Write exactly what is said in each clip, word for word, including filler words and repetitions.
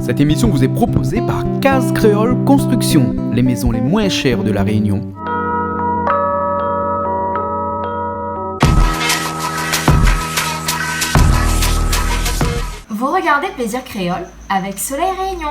Cette émission vous est proposée par Case Créole Construction, les maisons les moins chères de La Réunion. Vous regardez Plaisir Créole avec Soleil Réunion.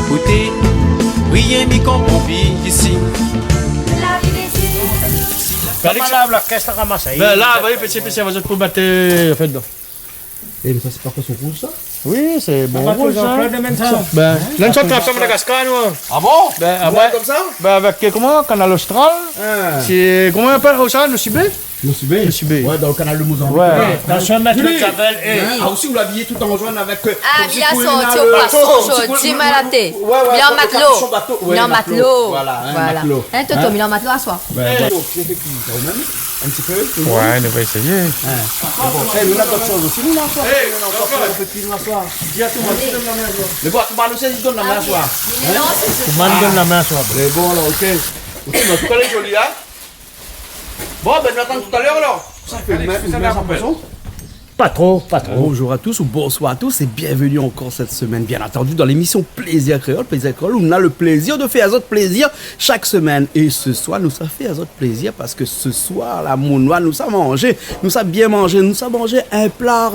Koté, wi, mi konpran pi isi. Kalix. Koman la, la kès la ramasé ? Bin la, voyé, piti, piti, va zot pou bat, euh, an fèt, non. Eh, mé sa, sé pa poison rouz, sa ? Wi, sé bon, rouz, in. Bin, la, nou sort trap sa Madagaskar, nou. Ah bon ? Bin, ah ouais. Konmsa ? Bin, avèk, euh, koman, Kanal Austral. Ah. Sé, koman i apèl sa, Nosy Be ? Nosy Be. Nosy Be. Ouais, dan le kanal de Mozambique. Ouais. Attention, mèt le kabèl, eh. Hein, ah, osi, ou la abiyé tout an jone avèk, euh, ah, konmsi mi la sorti o poison zordi, mi la maté. Ouais, ouais, mi la matlo. Voilà, hein, matlo. Voilà. Hein, Toto, mi la matlo aswar. Bin, ouais. Donk, sé fé kui sa ou mèm ? In ti pé, toujour ? Ouais, nou va éséyé. Hein. Bon, eh, nou na dot shoz osi, nou na aswar. Eh, nou na ankor in pé kui, nou aswar. Di a tout moun, donn la min aswar. Mé bon, tout moun osi, donn la min aswar. Hein ? Tout moun donn la min aswar. Mé bon, alor, OK. OK, mé an tou ka, lé zoli, hein ? Bon, bin, nou atann talèr, alor. Sa i fé, mé, mé sa poison ? Pa tro, pa tro. Bonjour à tous ou bonsoir à tous et bienvenue encore cette semaine, bien entendu, dans l'émission Plaisir Créole. Plaisir Créole, ou na le plézir de fé azot plézir shak semèn. É se soir, nou sa fé azot plézir parske se soir la, mon noir, nou sa manzé, nou sa bien manzé, nou sa manzé in pla,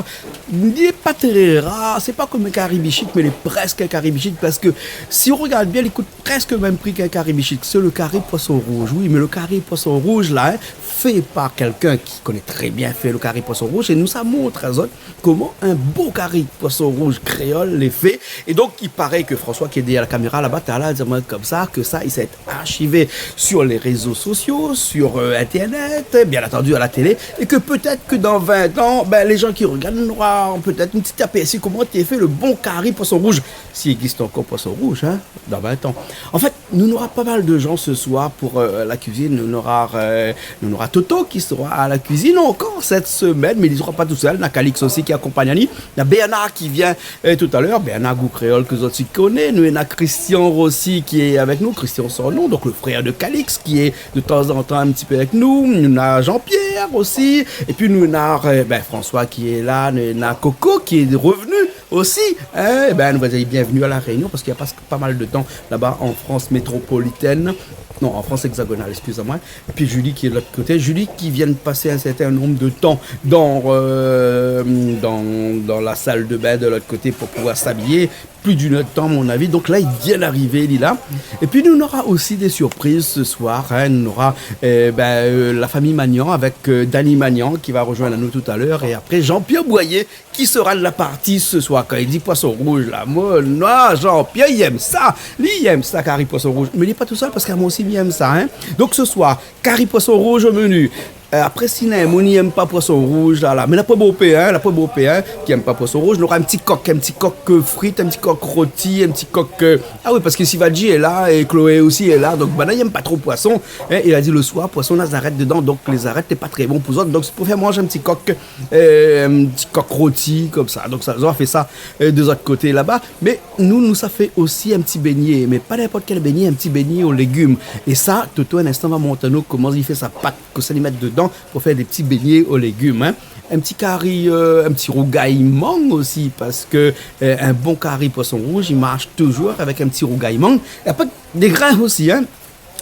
li lé pa tré rar, sé pa konm in kari bishik, mé li lé prèsk in kari bishik, parske si ou rogard bien, li kout prèsk mèm pri k'in kari bishik, sé le kari poison rouz. Wi, mé le kari poison rouz la, in, fé par kèlkin ki koné tré bien fé le kari poison rouz, é nou sa montr azot koman in bon kari poison rouz kréol lé fé. É donk, i paré ke François, ki lé dèrièr la kaméra laba, talèr la di amoin konmsa ke sa i sa èt arshivé sur les réseaux sociaux, sur, euh, Internet, bien entendu à la télé, é ke pétèt ke dan vin an, bin, lé jan ki rogard nora pétèt in ti apèrsi koman té fé le bon kari poison rouz, si i égzis ankor poison rouz, in, dan vin an. An fèt, nou nora pa mal de jan se soir pou, euh, la kuizine. Nou nora, euh, nou nora Toto ki sera à la cuisine ankor sèt semèn, mé li sera pa tousèl. Na Calix osi ki akonpagn ali. Na Bernard ki vien, euh, talèr. Bernard Goût Créole ke zot i koné. Nou na Christian Rossi ki lé avèk nou. Christian son non, donk le frèr de Calix ki lé de tanzantan in ti pé avèk nou. Nou na Jean-Pierre osi. Épi nou na, euh, bin, François ki lé la. Nou na Coco ki lé revenu osi, in, ébin, nou va dir bienvenue à La Réunion, parske na pa, pa mal de tan laba an Frans métropolitèn, non, an Frans égzagonal, eskiz amoin. Épi Julie ki lé de lot koté, Julie ki vien pasé in sèrtin nonb de tan dan, euh, dan, dan la sal de bin de lot koté pou pouvoir s'abiyé, plis d'in èr de tan, a mon avi. Donk la, li vien d'arivé, li lé la. Épi nou nora osi dé sirpriz se soir, in, nou nora, euh, bin, euh, la famiy Magnan avèk, euh, Dany Magnan ki va rozoinn anou talèr, é apré Jean-Pierre Boyer ki sera de la parti se soir. Kan i di poison rouz la, mon noir, Jean-Pierre, li èm sa. Li èm sa, kari poison rouz. Mé li lé pa tousèl, parske amoin osi mi èm sa, in. Donk se soir, kari poison rouz o menu. Euh, apré, si néna in moun i èm pa poison rouz la, la. Mé na pa bonpé, in, na pa bonpé, in, ki èm pa poison rouz. Nora in ti kok, in ti kok, euh, frit, in ti kok roti, in ti kok, euh, ah wi, parske Sivadji lé la, é Chloé osi lé la. Donk, banna i èm pa tro poison, in. É la di le soir, poison na zarèt dedan. Donk, lé zarèt lé pa tré bon pou zot. Donk, sé pou fé manz in ti kok, euh, in ti kok roti, konmsa. Donk sa, zot i fé sa, euh, de zot koté laba. Mé nou, nou sa fé osi in ti bégné, mé pa ninport kèl bégné, in ti bégné o légim. É sa, Toto, in instan, va montr anou koman li fé sa pat, kosa li mèt dedan pou fé dé ti bégné o légim, in. In ti kari, euh, in ti rougay mang osi, parske, euh, in bon kari poison rouz, i marsh toujour avèk in ti rougay mang. É apré, dé grin osi, in.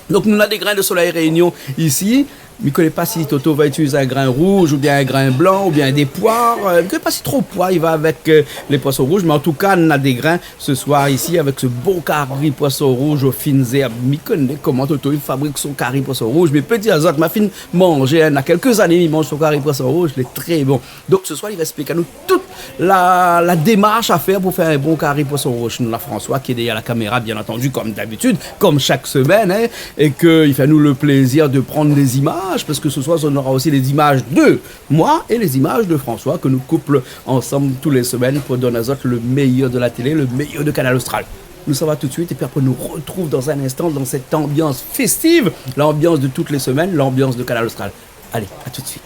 Donk nou na dé grin de Soleil Réunion isi. Mi koné pa si Toto va itiliz in grin rouz oubien in grin blan oubien dé poi. Euh, mi koné pa si tro poi i va avèk, euh, lé poison rouz, mé an tou ka, na dé grin se soir isi avèk se bon kari poison rouz o fine zèrb. Mi koné koman Toto i fabrik son kari poison rouz, mé pé di azot, ma fine manzé, hein, na kèlk zané mi manz son kari poison rouz, lé tré bon. Donk se soir, li va ésplik anou tout la, la démarsh a fèr pou fèr in bon kari poison rouz. Nou na François ki lé dèrièr la kaméra, bien antandi, kom dabitid, kom shak semèn, hein, é ke li fé anou le plézir de prann dé zimaz, parske se soir, nou nora osi lé zimaz de moin é lé zimaz de François ke nou koup ansanm tou lé semèn pou donn azot le méyèr de la télé, le méyèr de Kanal Austral. Nou sava toutsuit épi apré nou rotrouv dan in instan dan sèt anbians fèstiv, lanbians de tout lé semèn, lanbians de Kanal Austral. Alé, a toutsuit.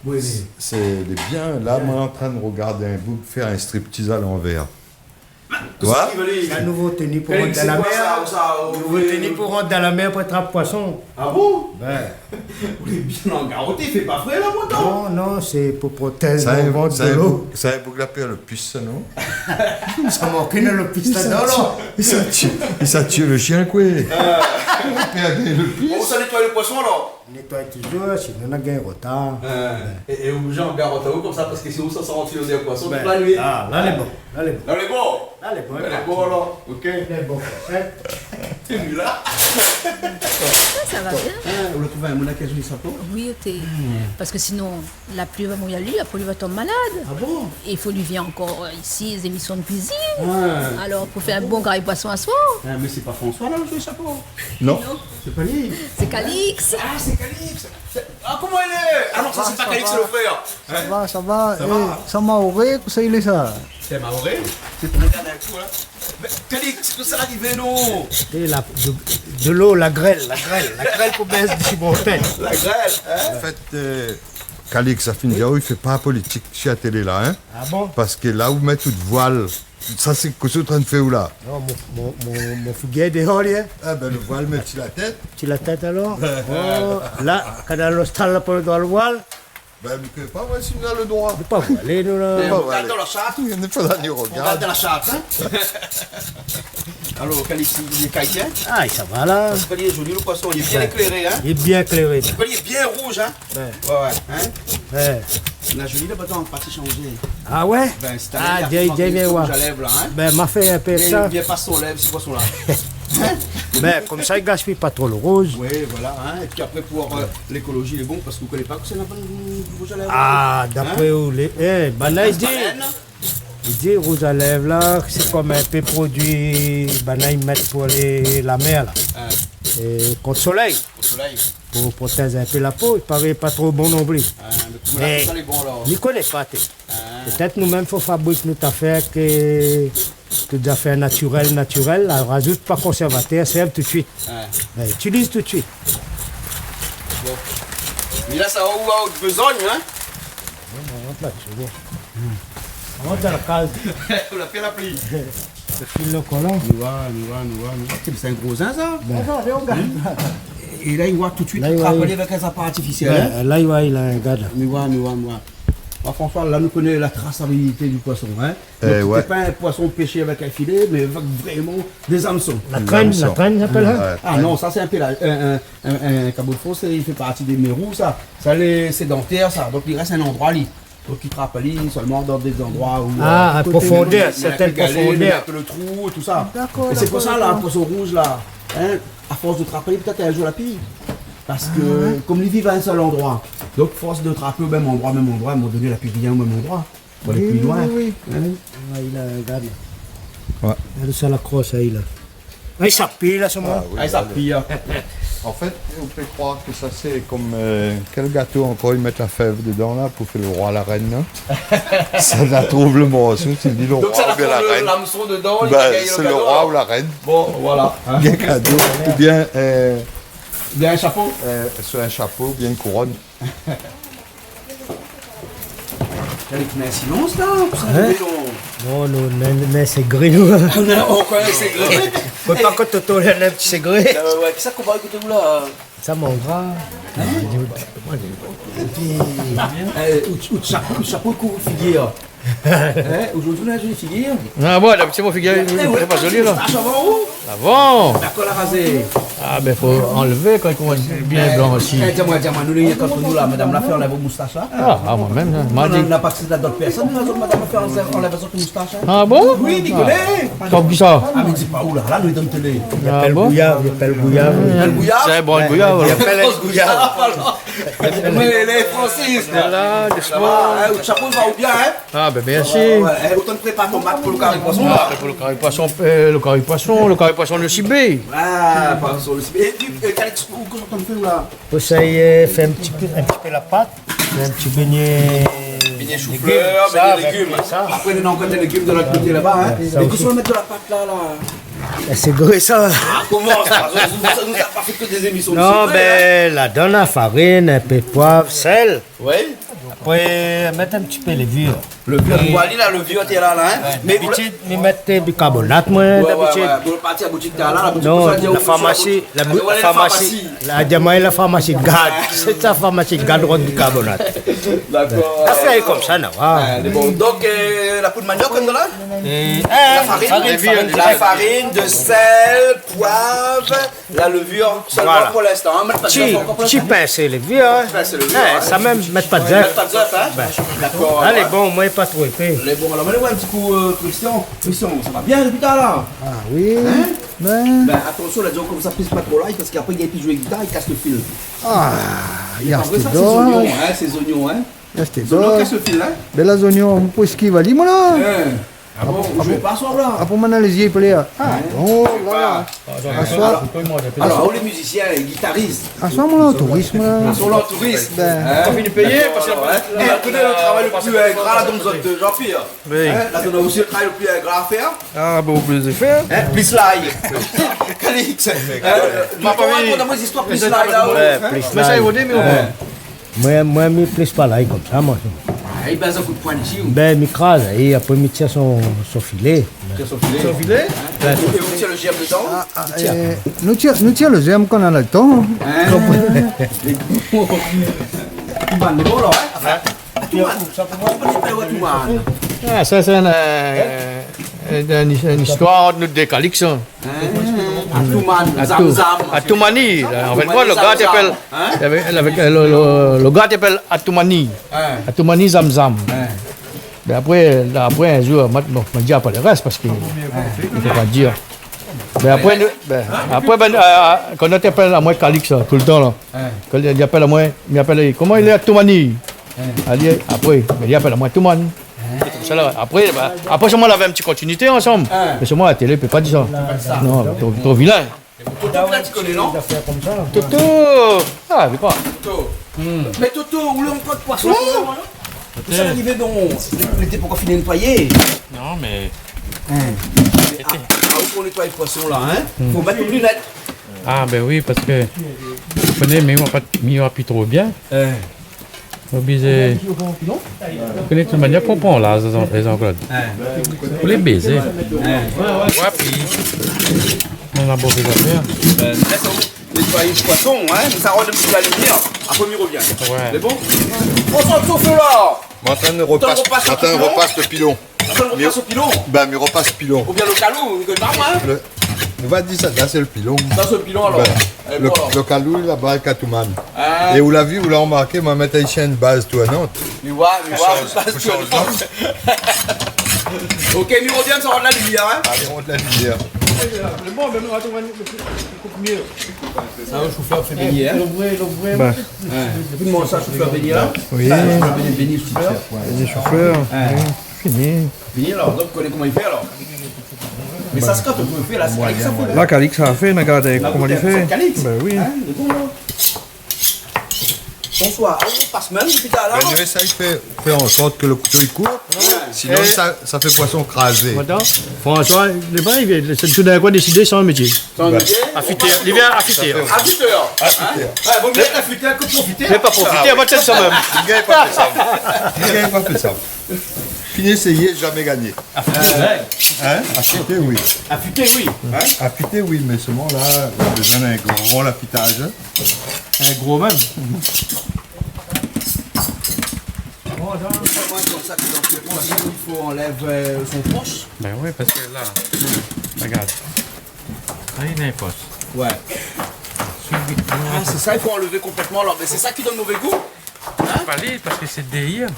Oui, oui. Sé, lé bien. La, moin lé antrin de rogard in boug fé in striptiz a lanvèr. Koi ? Sa, nouvo teni pou rant dan la mèr. Nouvo teni pou rant dan la mèr pou trap poison. Ah bon ? Ben. Ou lé bien angaroté, i fé pa fré la, pourtan. Non, non, sé pou protèz mon vant de lo. Sa in boug la pèr lo pis, sa, non ? Sa mank in lo pis la, non ? Li sa tié, li sa tié lo shien, koi. Pèr lo pis. Bon, sa nétoy lo poison, alor ? Nétoy touzour, sinon na gingn rotar. Hein. É, é oblizé angaroté aou konmsa, parske si ou sa santi lodèr poison, ben, tout la nuit. Ah, la lé bon, la lé bon. La lé bon. La lé bon, la lé bon, alor. Ok. Lé bon, hein. Té nu la. Sa, sa va bien. Hein, ou la trouv in moun la ki la zoli shapo ? Oui, té. Hmm. Parske sinon, la pli va mouy ali, apré li va tonm malad. Ah bon ? É i fo li vien ankor, euh, isi, lé zémision de kuizine. Ouais. Alor, pou fé in bon kari poison aswar. Ah, mé sé pa François la, lo zoli shapo ? Non. Non. Sé pa li. Sé Calix. Ah, sé Calix. Sé, ah, koman i lé ? Ah non, sa, sé pa Calix, sé lo frèr. Sa va, sa va. Sa va ? É, sa maoré, kosa i lé sa ? Sé maoré ? Sé pou rogard in kou, hein. Mé Calix, kosa la arivé, non ? É la, de, de lo, la grèl, la grèl, la grèl pou bès dsi mon tèt. La grèl, hein ? An fèt, euh, Calix, sa fine di aou, i fé pa politik si la télé la, hein ? Ah bon ? Parske la ou mèt out voil, sa sé kosa ou antrin fé ou la ? Non, mon, mon, mon, mon figir déor, li, hein. Ah ben, lo voil, mèt si la tèt. Si la tèt, alor ? Oh, la, Kanal Austral la pa lo droi lo voil ? Ben, mi koné pa, moin, si nou na lo droi. Nou pa voilé, nou, la. Mé nou gard dan la shart. Nou fé la, nou rogard. Nou gard dan la shart, hein. Alor, Calix, li lé kay, hein ? Ah, sa va, la. Parske li lé zoli, lo poison, li lé bien ékléré, hein ? Li lé bien ékléré. Li lé bien rouz, hein ? Ouais. Ouais, ouais, hein ? Ouais. La zoli, la pa tan parti shanzé. Ah ouais ? Ben, sèt ané, ah, li la fé manké son rouz a lèv, la, hein ? Ben, ma fé in pé sa. Li vien pa son lèv, sé koi sa, la ? Hein ? Ben, konmsa, i gaspiy pa tro lo rouz. Oui, voilà, hein. É pi apré, pou, euh, lékolozi, lé bon, parske ou koné pa kosa na bann rouz a lèv. Ah, dapré ou lé, eh, banna i di, i di rouz a lèv la, sé kom in pé produi banna i mèt pou lé, la mèr la. Ah. É kont solèy. Kont solèy. Pou protèz in pé la po, i paré pa tro bon non pli. Ah, mé koman la fé sa, lé bon, alor ? Mé mi koné pa, té. Ah. Pétèt nou mèm fo fabrik nout afèr ke, ke zafèr natirèl, natirèl, la razout pa konsèrvatèr, sèrv toutsuit. Ah. Ben, itiliz toutsuit. Bon. Mé la, sa va ou, ou bézoin, hein ? Non, non, non, pa, sé bon. Hmm. Ou la fé la pli. Sé fil lo kolan. Nou voi, nou voi, nou voi, nou voi. Sé in gro zin, sa. Ben. Atann, rogard. É la, i voi toutsuit, la, i voi, trap ali avèk in zafèr artifisièl, hein. Ben, la, i voi, la, gard. Nou voi, nou voi, nou voi. Bon, François, la, nou koné la trasabilité du poison, hein. Eh, ouais. Donk, sé pa in poison pésé avèk in filé, mé avèk vréman dé zamson. La trène, la trène, i apèl, hein. Ouais. Ah non, sa, sé in pé la, in, in, in, in kabo de fon, sé, i fé parti dé mérou, sa. Sa, lé sédantèr, sa. Donk, li rès in landroi, li. Donk, i trap ali solman dan dé zandroi ou, ah, euh, a profondèr, sèrtin profondèr. Mèt lo galé, mèt lo trou, tousa. Dakor, dakor. É sé pou sa, la, poison rouz, la, hein, a fors de trap ali, pétèt in zour la pi. Parske, ah ouais, kom li viv a in sèl landroi, donk, fors de trapé o mèm androi, mèm androi, a in moman doné, la pi vien o mèm androi. Fo alé pli loin. Oui, oui, oui. Hein ? Ouais, la, gard. Ouais. Gard sa, la kros, hein, la. Ah, i sa pi, la, solman. Ah oui, ah, i sa pi, hein. An fèt, ou pé kroir ke sa, sé kom, euh, kèl gato ankor, i mèt la fèv dedan, la, pou fé lo roi, la rèn, non ? Sa la trouv lo morso, sé li lo roi oubien la rèn. Donk, sa la trouv lo, lamson dedan, li gingn lo kado, alor. Ben, sé lo roi ou la rèn. Bon, voilà, hein. Gingn kado, oubien, euh, oubien in shapo. Euh, swa in shapo, oubien in kouronn. Avèk in silans la, pou sa, hein ? Non, non, mé, mé sé gré, nou. Ah, non, ankor sé gré. Fo pa ke Toto lèv in ti sé gré. Ah ouais, ouais, kisa k'ou va ékout la ? Sa, mon gra. Hein ? Di, di, di. Euh, out, out shapo, out shapo i kouv out figir. Hein ? Zordi, ou na in zoli figir. Ah bon, dabitid, mon figir, eh, ouais, lé pa zoli, la. Moustash avan ou ? Ah bon ? Dakor, la razé. Ah, bin, fo anlèv kan i komans bien blanshi. Eh, di amwin, di amwin, nou lé ant nou la, madam la fé anlèv out moustash la. Ah, ah, mwin mèm, hein. Mwin la di, na pa ki la dot pèrsone, la zot madam la fé anlèv, anlèv zot moustash, hein. Ah bon ? Oui, mi koné. Ah. Konm kisa ? Ah, mé di pa ou la, la nou lé dan télé. Ah bon ? I apèl Gouyav, i apèl Gouyav. Sé in bon Gouyav, alor. I apèl Gouyav. Ah, voilà. Mé lé Francis. Lé la, dousman. Sa va, hein, out shapo va bien, hein ? Ah, bin, mèrsi. Ouais, ouais. Eh, otan prépar tomat pou lo kari poison, la. Ah, pou lo kari poison, euh, lo kari poison, lo kari poison lo sibé. Ah, poison lo sibé. É, é, Calix, ou, koman ou fé, la ? Pou sa, euh, fé in ti pé, in ti pé la pat, fé in ti bégné légim, sa, avèk sa. Bégné shouflèr, bégné légim. Apré, nou néna ankor dé légim de lot koté laba, hein. Ouais, sa osi. É kosa ou sa mèt dan la pat la, la ? É, sé gré sa. Ah, koman sa ? Nou, nou, nou la pa fé ke dé zémisyon de sekré, hein. Non, bin, ladan la farine, in pé poiv, sèl. Oui. Apré, mèt in ti pé lévir. Lévir, oui. Ou voi la, lévir té la, la, hein. Ouais, mé dabitid, mi mèt bikarbonat, mwin, dabitid. Ouais, ouais, ouais. Bon, parti a boutik la, la boutik. Non, pou sa, la farmasi, la bou-, ah, ouais, la farmasi. La, di amwin, la farmasi Gad. Sé sa, farmasi Gad, rod bikarbonat. Dakor. Sa fé konmsa, non, hein. Ouais, mé bon, donk, euh, la poud maniok, konm la ? Euh, la farine, la farine, la farine, dirèk. La farine, de sèl, poiv, la lévir, sèlman pou linstan, hein, mèt pa de zèf ankor pou linstan. Voilà. Ti, ti pinsé lévir, hein. Ti pinsé lévir, hein. Eh, sa mèm, mèt pa de zèf. Mèt pa de zèf, hein. Bin. Dakor, alé, ouais. Bon, mwin pa tro épé. Alé, bon, alor, nou va oir in ti kou, euh, Christian. Christian, sa va bien dopi talèr la ? Ah oui. Hein ? Bin. Bin, atansion, la, di aou konmsa, pis pa tro la, parské apré, i gingn pi zoué gitar, i kas lo fil. Ah, i rès pa vré sa, sé dor. Sé zonion, hein, sé zonion, hein. Rès dor. Zonion i kas lo fil, hein. Bin, la zonion, mwin pou éskiv ali, mwin la. Hein. Ah bon, ou zoué pa aswar la ? Apré, mwin na lé zié i plèr. Ah bon, la, la. Aswar. Alor, alor, ou lé mizisien é gitaris ? Aswar, mwin lé an tourism, la. Aswar, ou lé an tourism. Bin. Hein ? Fini péyé, parské... Dakor, ouais. Eh, ou koné lo travay lo pli ingra la dan zot, Jean-Pierre ? Oui. Hein ? La, ou na osi lo travay lo pli ingra a fèr. Ah, bon, plis a fèr. Hein ? Plis lay. Calix. Hein ? Ma pa vi. Rakont amwin zistwar plis lay la, ouais, plis lay. Mé sa, i vé dir, mé... Ouais. Mwin, mwin, mi plis pa lay konmsa, mwin. Ah, i bèz in kou d'pwin isi, ou ? Bin, mi kraz, é apré mi tir son, son filé. Tir son filé. Son filé ? Hein ? É, é ou tir lo zèrm dedan ? Ah, ah, euh, nou tir, nou tir lo zèrm kan nou na lo tan. Hein ? Atoumane, lé bon, alor, hein ? Anfin, Atoumane. Atoumane. Ah, sa, sé in, euh, in, in istwar ant nou dé, Calix, hein. Hein ? Atoumane, Atou-, Zamzam. Atoumani, la, an fèt, Atoumani, lo gar té apèl, Zamzam. Hein ? Lavé, lavé, lo, lo, lo gar té apèl Atoumani. Hein ? Atoumani Zamzam. Hein ? Mé apré, la, apré, in zour, mwin, bon, mwin di pa lo rès parské i fo pa dir. Mé apré, nou, bin, apré, bin, euh, kan nou té apèl amwin Calix, la, toultan, la. Hein ? Kan li, li apèl amwin, li apèl, koman i lé, Atoumani ? Hein ? Ali, apré, bin, li apèl amwin Atoumane. Hein ? Sé konmsa la. Apré, bin, apré, solman, lavé in ti kontinuité ansanm. Hein ? Mé solman, la télé, i pé pa dir sa. I pé pa dir sa. Non, tro, tro vilin. Toto, la, ti koné, non ? Toto. Ah, li lé pa. Toto. Hmm. Mé Toto, ou lé ankor poison ? Toto. Sa la arivé, donk, li té pankor fini nétoiyé. Non, mé... Hein ? Ah, ah, ou pou nétoy poison la, hein ? Hmm. Fo mèt out linèt. Ah, bin oui, parské, ou koné, mi oi pa, mi oi pi tro bien. Hein. Oblizé. Ou koné, tout manièr, konpran la, Jean-, Jean-Claude. Hein. Pou lé bézé. Hein. Wapi ? Nou na bonpé zafèr. Euh, lès anou nétoy poison, hein, nou sa rod in ti pé la limièr, apré mi rovien. Ouais. Sé bon ? Poison, tout fé la. Mwin, atann, repas, atann, repas lo pilon. Atann, repas lo pilon. Bin, mi repas pilon. Oubien lo kalou, mi koné pa, mwin, hein. Lo, nou va dir sa, sa sé lo pilon. Sa sé lo pilon, alor. Bin, lo, lo kalou, laba, Atoumane. Ah. É ou la vi, ou la romarké, mwin, mèt isi in baz tournant. Mi oi, mi oi, baz tournant. Pou shanj, pou shanj, non ? Ok, mi rovien, sa rod la limièr, hein. Alé, rod la limièr. Lé bon, bin, nou, atann, nou koup myé. Sa, lo shouflèr fé béni, hein. Lo vré, lo vré. Bin. Hein. Dopi mwin sa, shouflèr béni, la. Oui. Sa, shouflèr béni, béni shouflèr. Béni shouflèr, hein, oui. Fini. Fini, alor. Donk, ou koné koman i fé, alor. Mé sa, sé kan ou fé la, sé Calix sa fé, la. La, Calix sa fé, nou gard koman i fé. Calix. Bin oui. Hein, lé bon, la. Bonsoir. Ah, ou pas mèm, pita, la. Bin, nou éséy fé, fé an sort ke lo kouto i kour. Ouais. Sinon, euh, sa, sa fé poison krazé. Atann. François, lé pa, li, sé tout d'in kou désidé son métié. Son métié ? Afitèr. Li vien afitèr. Afitèr. Afitèr. Hein ? Ouais, vo myé èt afitèr ke profitèr. Mé pa profitèr, ah oui, va tèt sa mèm. Li gingn pa fé sa. Li gingn pa fé sa. Fini éséyé, zamé gagné. Afité, ouais. Hein ? Afité, oui. Afité, oui. Hein ? Afité, oui, mé solman la, la bezoin in gran afitaz, hein. In gro mèm. Bon, sa, konmsa, ke dan lo poison, i fo anlèv, euh, son pros. Bin oui, parské la, rogard. Ah, il y a une poche. Ouais. Ah, c'est ça, il faut enlever complètement alors. Mais c'est ça qui donne mauvais goût. Hein ? Pas lui, parce que c'est derrière.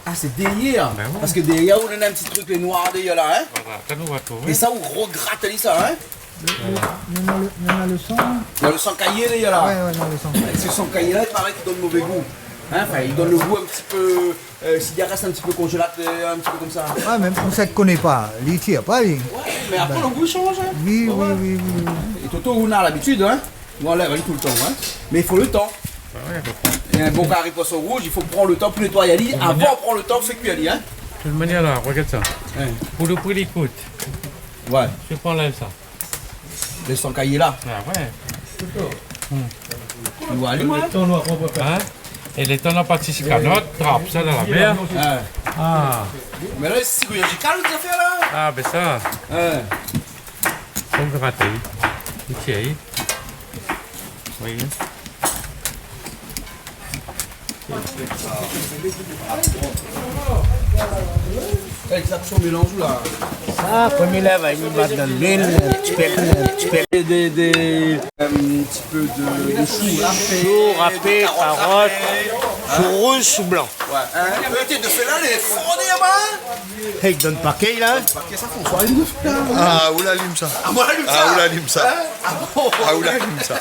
Ah, c'est derrière. Ben ouais. Parce que derrière, on a un petit truc, les noirs derrière là, hein ? Voilà, ça nous va trouver. Et ça, on regratte ça, hein ? Mé, mé, mé dan le, mé dan le san. Dans le sang caillé, là, là. Ouais, ouais, dan le san. Avec ce sang caillé là, il paraît qu'il donne mauvais goût. Hein, enfin, il donne le goût un petit peu, euh, s'il reste un petit peu congélateur, un petit peu comme ça. Ouais, mé pou sak i koné pa, li tir pa, li. Ouais, mais après, le goût change, hein. Oui, oui, oui, oui, oui. Et Toto, on a l'habitude, hein. On enlève tout le temps, hein. Mais il faut le temps. Ah ouais, faut prendre. Et un bon carré poisson rouge, il faut prendre le temps pour nettoyer ali. Avant, prendre le temps, fé kui ali, hein. De toute manière, là, regarde ça. Ouais. Pour le prix, il coûte. Ouais. Je prends là, ça. Le sang caillé là. Ah ouais. Hmm. Ou alim, hein. Hein ? Et le tan nou la parti si kanot, trap sa dan la mèr. Ah. Ah. Mé la, sé sirurjikal, zafèr la. Ah, ben sa. Hein. Kom graté. Isi, oui. Exact, son mélanz la. Sa, promié la, va, i mèt dan luil, in ti pé, in ti pé. Des, des, euh, un petit peu de, de chou râpé, chou râpé, de carotte, karot, hein. Chou rouz, chou blan. Ouais, hein. Euh, té, de fé la, lé for, dé, hein. Hey, donn pa ké la. Donn pa ké sa, François, li. Ah, ou la alim sa. Ah, moin la alim sa. Ah, ou la alim sa. Hein ? Ah bon ? Ah, ou la alim sa.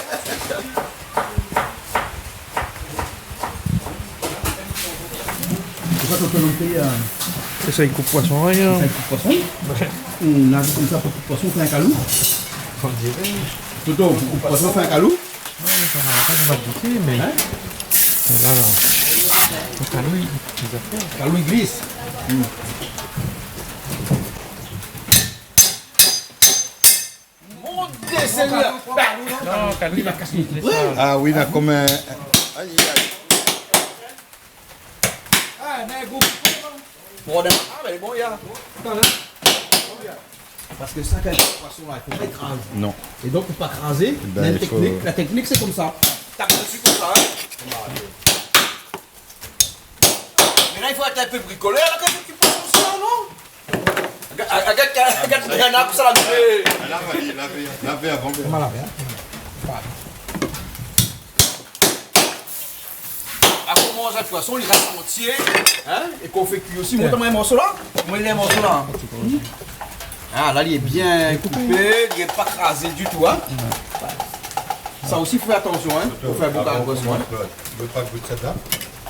Sé sa, tonton, nou fé, euh, sé sa, i koup poison, hein. Sé sa, i koup poison. Ouais. Ou la vi konmsa, pou koup poison, fé in kalou. On dirait. Tonton, pou koup poison, fé in kalou. Ouais, mé sa va, sa va goûter, mé... Hein ? Mé la, la, le kalou, li, li fé. Kalou, li glis. Hmm. Mon Dieu Seigneur. Non, kalou, li va kas mon... Ah oui, la, konm in, ay, ay, ay. Ah, mé gro. Bon, ah, mé bon, ya. Atann, hein. Parske sa, kan poison la, i fo pa krazé. Non. É donk, pou pa krazé, ben, néna in teknik. La teknik, sé konmsa. Tap dési konmsa, hein. Mé la, i fo èt in pé brikolèr, la, kan ou koup poison, non ? Aga-, aga-, aga-, aga-, aga-, sa la mèt. Lav ali, lav, lav avan. Koman lav, hein ? Voilà. Apré, ou manz in poison, li rès antié, hein, é kan ou fé kui osi. Mont amoin in morso la. Mont in morso la. Ah, la, li lé bien koupé, li lé pa krazé ditou, hein. Sa osi, fo fé atansion, hein, pou fé in bon kari poison, hein. Ou vé pa gout sa la ?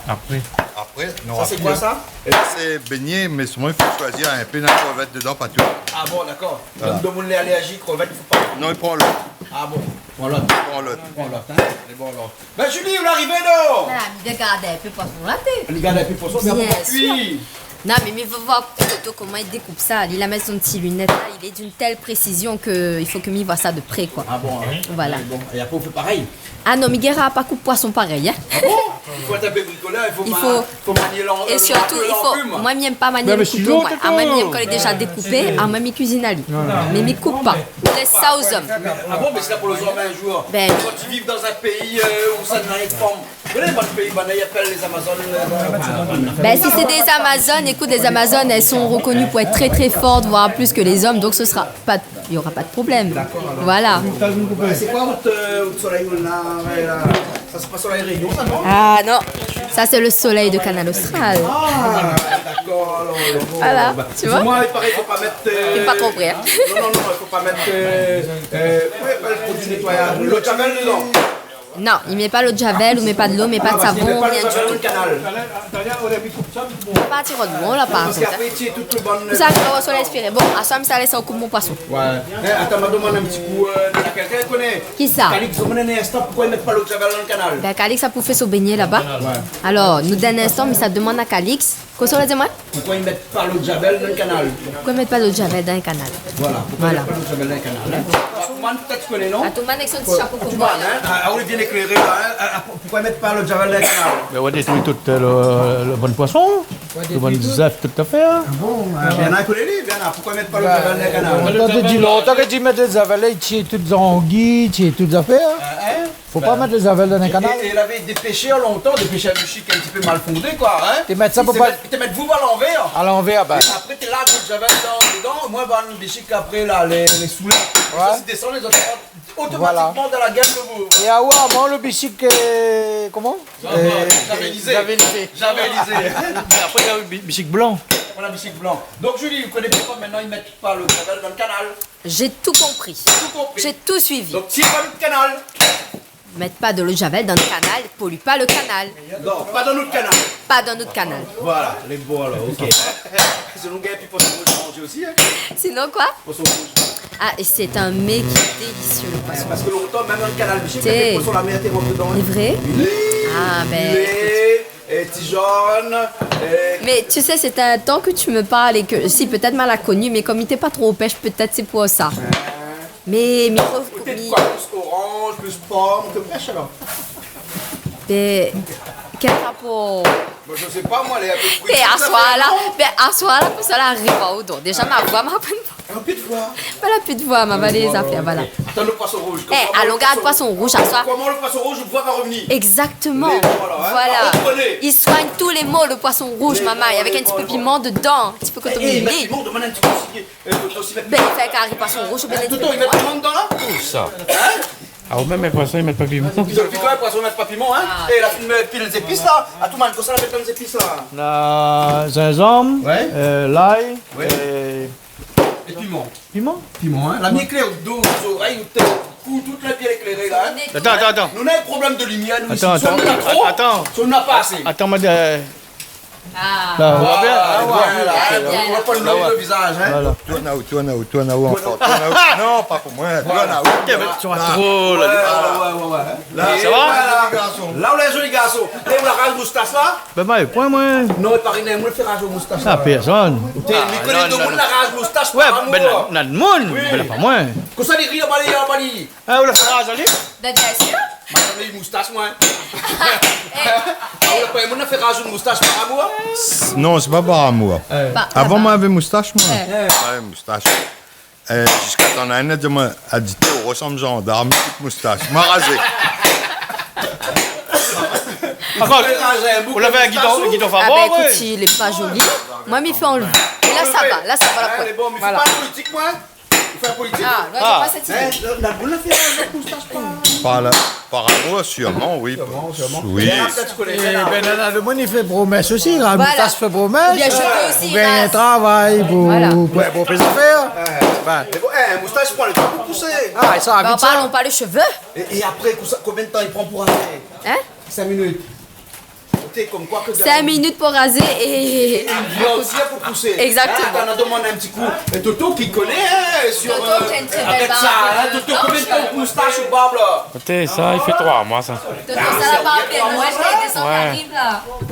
Apré. Apré, non, apré. Sa, sé koi, sa ? Sa, sé bégné, mé solman, i fo shoizi in pé, na krevèt dedan, pa tout. Ah bon, dakor. Voilà. Donk, demoun lé alèrjik, krevèt, i fo pa. Non, i pran lot. Ah bon, pran lot. Pran lot. Pran lot, hein. Lé bon, alor. Ben, Julie, ou la arivé, non ? Ah, mi gard in pé poison la, té. Ou gard in pé poison, mé apré, kui. Bien sûr. Non, mé mi vé voir Toto koman li dékoup sa. Li la mèt son ti linèt la, il est d'une telle précision que il faut que mi voi sa de près, quoi. Ah bon, hein ? Voilà. Ouais, bon. É apré, ou fé parèy ? Ah non, mi gingn pa koup poison parèy, hein. Ah bon ? I fo èt in pé brikolèr, i fo... I fo ma-, fo manié l'an-, é sirtou, i fo, l'anplim. Moin, mi èm pa manié lo kouto, moin. Ah, moin, mi èm kan lé déza dékoupé, ah, moin, mi kuizine ali. Mé mi koup pa. Mi lès sa o zom. Ah bon, mé sé pou lé zom in zour. Ben. Kan ou viv dan in péi, euh, ousa néna rienk fanm. Ou koné, bann péi, bann, i apèl lé Amazones, euh, ben, si c'est des Amazones, écoute, les Amazones, elles sont reconnues pour être très, très fortes, voire plus que les hommes, donc ce sera pas, il y aura pas de problème. Voilà. Sé koi out, euh, out solèy la, ouais, la ? Sa, sé pa solèy Réunion, sa, non ? Ah non, ça c'est le soleil de Kanal Austral. Ah, dakor, alor, alor, bon, voilà, ben, tu vois ? Di amoin, i paré, i fo pa mèt, euh... J'ai pas compris, hein. Non, non, non, i fo pa mèt, euh, euh, koman i apèl, produi nétoyaz, lo javel dedan. Non, i mèt pa lo javel, i mèt pa dolo, i mèt pa de savon, rien du tout. Ah, parske i mèt pa lo javel dan kanal. Parti rod bon la, par kont, hein. Parske apré, i tir tout lo bann... Pou sa, i fo solèy inspiré. Bon, aswar, mi sa lès aou koup mon poison. Ouais. Eh, atann, ma domann in ti kou, euh, kèlkin i koné. Kisa ? Calix, domann in instan, poukoué i mèt pa lo javel dan kanal ? Ben, Calix, sa pou fé son bégné laba. Ouais. Alor, nou, dan in instan, mi sa domann a Calix. Kosa ou la di amoin ? Poukoué i mèt pa lo javel dan kanal ? Poukoué i mèt pa lo javel dan kanal ? Voilà, poukoué i mèt pa lo javel dan kanal, hein ? Voilà. Atoumane, pétèt ou koné, non ? Atoumane avèk son ti shapo kowboy la. Atoumane, hein ? Ah, ah, ou lé bien ékléré la, hein ? Ah, ah, poukoué i mèt pa lo javel dan kanal ? Ben, ou va détrui tout, euh, lo, lo bann poison. Tout bann zèf, tout afèr. Ah bon, hein, Bernard i koné li, Bernard, poukosa i mèt pa lo javel dan kanal ? Lontan té di, lontan té di mèt lo javel, i tié tout zangi, i tié tout zafèr. Ah, hein ? Fo pa mèt lo javel dan kanal. É, é lavé dé pèshèr lontan, dé pèshèr bishik in ti pé mal fondé, koi, hein ? Té mèt sa pou pa... Té mèt, té mèt vouv a lanvèr. A lanvèr, bin. É apré, té lav lo javel dan, dedan, moin, bann bishik apré, la, lé, lé soulé. Ouais. Sa, sé désann, lé zot i rant otomatikman dan la gèl lo vouv. Voilà. É aou, avan, lo bishik, euh, koman ? Euh, javelisé. Javelisé. Javelisé. Mé apré, na bi-, bishik blan. Voilà, bishik blan. Donk, Julie, ou koné poukosa koméla i mèt pa lo javel dan kanal ? J'ai tout compris. Tout compris. J'ai tout suivi. Donk, tié pa lo kanal. Mèt pa de lo javel dan kanal, poli pa lo kanal. Non, pa dan nout kanal. Pa dan nout kanal. Voilà, lé bon alor, OK. Sinon, gingn pi poisson rouz manzé osi, hein. Sinon koi ? Poisson rouz. Ah, et c'est un mets qui est délicieux, le poisson. Parske lontan, mèm dan kanal bishik, té, poisson la mèr té rant dedan, hein. Lé vré ? Oui. Ah, bin, ékout. Filé, é ti zone, é... Mais tu sais, c'est un temps que tu me parles et que, si, peut-être ma la koni, mé kom mi té pa tro o pèsh, peut-être c'est pour ça. Ouais. Mé, mé... Pétèt mi koi, plis oranz, plis pom, ke pèsh alor ? Bin, kèl rapor ? Moin, mi sé pa, moin, lé in pé... É aswar la, bin, aswar la, pou sa la ariv aou, donk. Déza, ma voi, ma pran... In pé de voi. Voilà, pi de voi, ma va lé zafèr, voilà. OK. Atann, lo poisson rouz. É, koman alon gard lo poisson rouz aswar. Koman lo poisson rouz, lo voi va revnir. Exactement. Lé bon, alor, hein. Voilà. Ah, ou koné. I soign tout lé mo, lo poisson rouz, mama, avèk in ti pé piman dedan, in ti pé kotomili. É, é, mèt piman, domann in ti pé si, euh, Toto, si mèt piman. Bin, i fé kari poisson rouz oubien... Toto, i mèt piman dedan la ? Ousa ? Hein ? Ah, ou mèm, in poisson, i mèt pa piman. Zot i fé koi, in poisson i mèt pa piman, hein ? Ah. É, la fine mèt pil zépis la. Atoumane, kosa la mèt dan zépis la ? Na zinzanm, ouais, euh, lay, ouais, é... É piman. Piman ? Piman, hein ? La mi éklèr out do, out zorèy, out tèt, out kou, tout la bien ékléré la, hein ? Atann, atann, atann. Nou na in problèm de limièr, nou, isi. Atann, atann. Soi nou na tro, atann, soi nou na pa asé. Atann, madam. Ah. La, ou voi bien ? Ah, voilà. Ah, voilà. Ou voi pa lo vizaz, hein ? Voilà. Tourn aou, tourn aou, tourn aou ankor. Tourn aou. Non, pa pou moin. Tourn aou. Voilà. Té, mé ou lé tro la. Ouais, ouais, ouais, ouais. La, é sa va ? Voilà. La, ou lé zoli garson. É ou la raz moustash la ? Bin, moin, poin, moin. Non, é paré, moin la fé raz moustash la. Ah, pèrsone. Té, mi koné domoun la raz moustash par amour. Ouais, bin, na, na domoun, mé la pa moin. Kosa li ri, anba li, anba li ? Ah, ou la fé raz ali ? Bin, biensir. Moin, la fé moustash, moin. É. Ah, ou la pa, moin la fé raz moustash par amour ? Non, sé pa par amour. Avan, moin lavé moustash, moin. Ouais. Ouais, moustash. Euh, ziska tan néna inn la di amoin, la di, té, ou resanm zandarm, ti moustash. Moin la razé. Ankor, ou lavé in gidon, gidon favo, ouais. Ah bin, ékout, si lé pa zoli, moin, mi fé anlvé. É la, sa va, la, sa va, la pointe. Voilà. Lé bon, mé fé pa politik, moin. Ou fé politik ? Ah, non, sé pa sèt idé. Hein, la, la boul la fé in moustash par... Par la, par amour, sirman, oui. Sirman, sirman. Oui. Mé apré, ti koné, é, bin, na, na, lo moun i fé promès osi, la. Voilà. Moustash i fé promès. Oubien shové osi, ou gingn in travay, pou, pou, pou fé zafèr. Voilà. Ouais. Bin. Mé bon, é, moustash i pran lo tan pou pousé. Ah, é sa, vit sa. Bin, parlon pa lo shové. É, é apré, konbien, konbien de tan i pran pou razé ? Hein ? Sink minit. Té, konm koi ke... Sink minit pou razé é... É in vi antièr pou pousé. Exactement. Hein, atann, nou domann in ti kou. É Toto ki koné, hein, sur, Toto, euh, ki na in trè bèl barb, hein, Toto, konbien de tan moustash ou barb la ? Té, sa i fé troi moi, sa. Toto, sa la barb, moin, sé désanm i ariv la.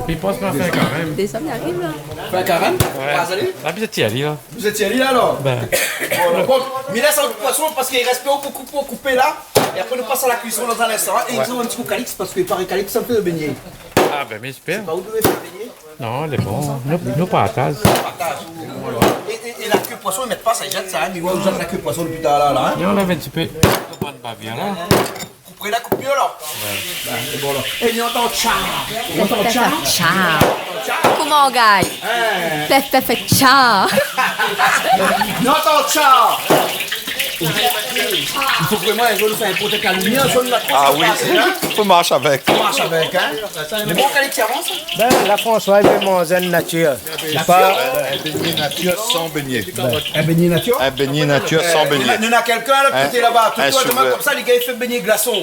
Li pans pa fé karèm. Désanm i ariv la. Fé karèm ? Ouais. Pas ali ? La, vizit ali la. Vizit ali la, alor ? Bin. Bon, alor, bon, mi lès in poisson parske i rès pé bokou pou koupé la. É apré, nou pas a la kuison dan in instan, hein. É nou fé in ti kou Calix, parske paré Calix, sa i fé bégné. Ah, bin, mi éspèr. Sé pa ou ki fé bégné ? Non, lé bon. Nou, nou partaz. Partaz. É, é, é la ké poisson, i mèt pa sa, i zèt sa, hein. Mi voi ou zèt la ké poisson dopi talèr la, hein. Non, nou lavé in ti pé. Koup pa la, koup mié la. Ouais. Ouais, sé bon la. É, nou antann tcha. Nou antann tcha. Tcha. Koman ou gingn ? Hein. Pèf, pèf, pèf, tcha. Nou antann tcha. I fo vréman in zour nou fé in protèk la limièr, zour nou la... Ah oui. Fo marsh avèk. Fo marsh avèk, hein. Mé bon, Calix, i avans, hein ? Bin, la, François, i fé manzé natir. Natir. Sé pa in bégné natir san bégné. In bégné natir ? In bégné natir san bégné. É la, nou na kèlkin la, koté laba, tout in droit, souvé. Konmsa, lé gars i fé bégné glason.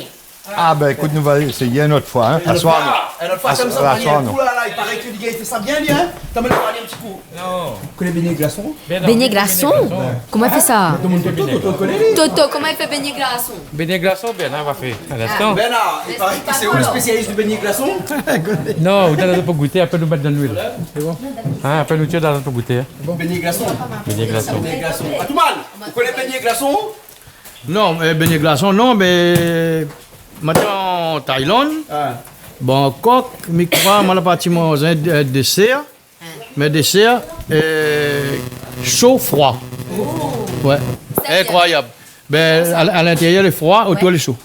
Ah, bin, ékout, nou va éséyé in ot foi, hein. In ot foi. Aswar, non. In ot foi, aswar, non. Aswar, konmsa, i paré ke lé gars i fé sa bien, bien, hein. Atann, mi va parl in ti kou. Non. Ou koné bégné glason ? Bégné glason ? Koman i fé sa ? Domann Toto, Toto i koné, li. Toto, koman i fé bégné glason ? Bégné glason, Bernard va fé in instan. Bernard, i paré ke sé ou lo spésialis di bégné glason. Non, ou donn pou gouté, apré nou mèt dan luil. Sé bon ? Hein, apré nou tir dan pou gouté, hein. Bégné glason. Bégné glason. Bégné glason. Atoumane, ou koné bégné glason ? Non, euh, bégné glason, non, mé moin té an Thaïlande, Bangkok, mi kroi, moin la parti manz in, in désèr. Mé désèr, euh, sho, froi. Ouais. Sétadi ? Inkroiyab. Bin, a, a lintérièr lé froi, otour lé sho.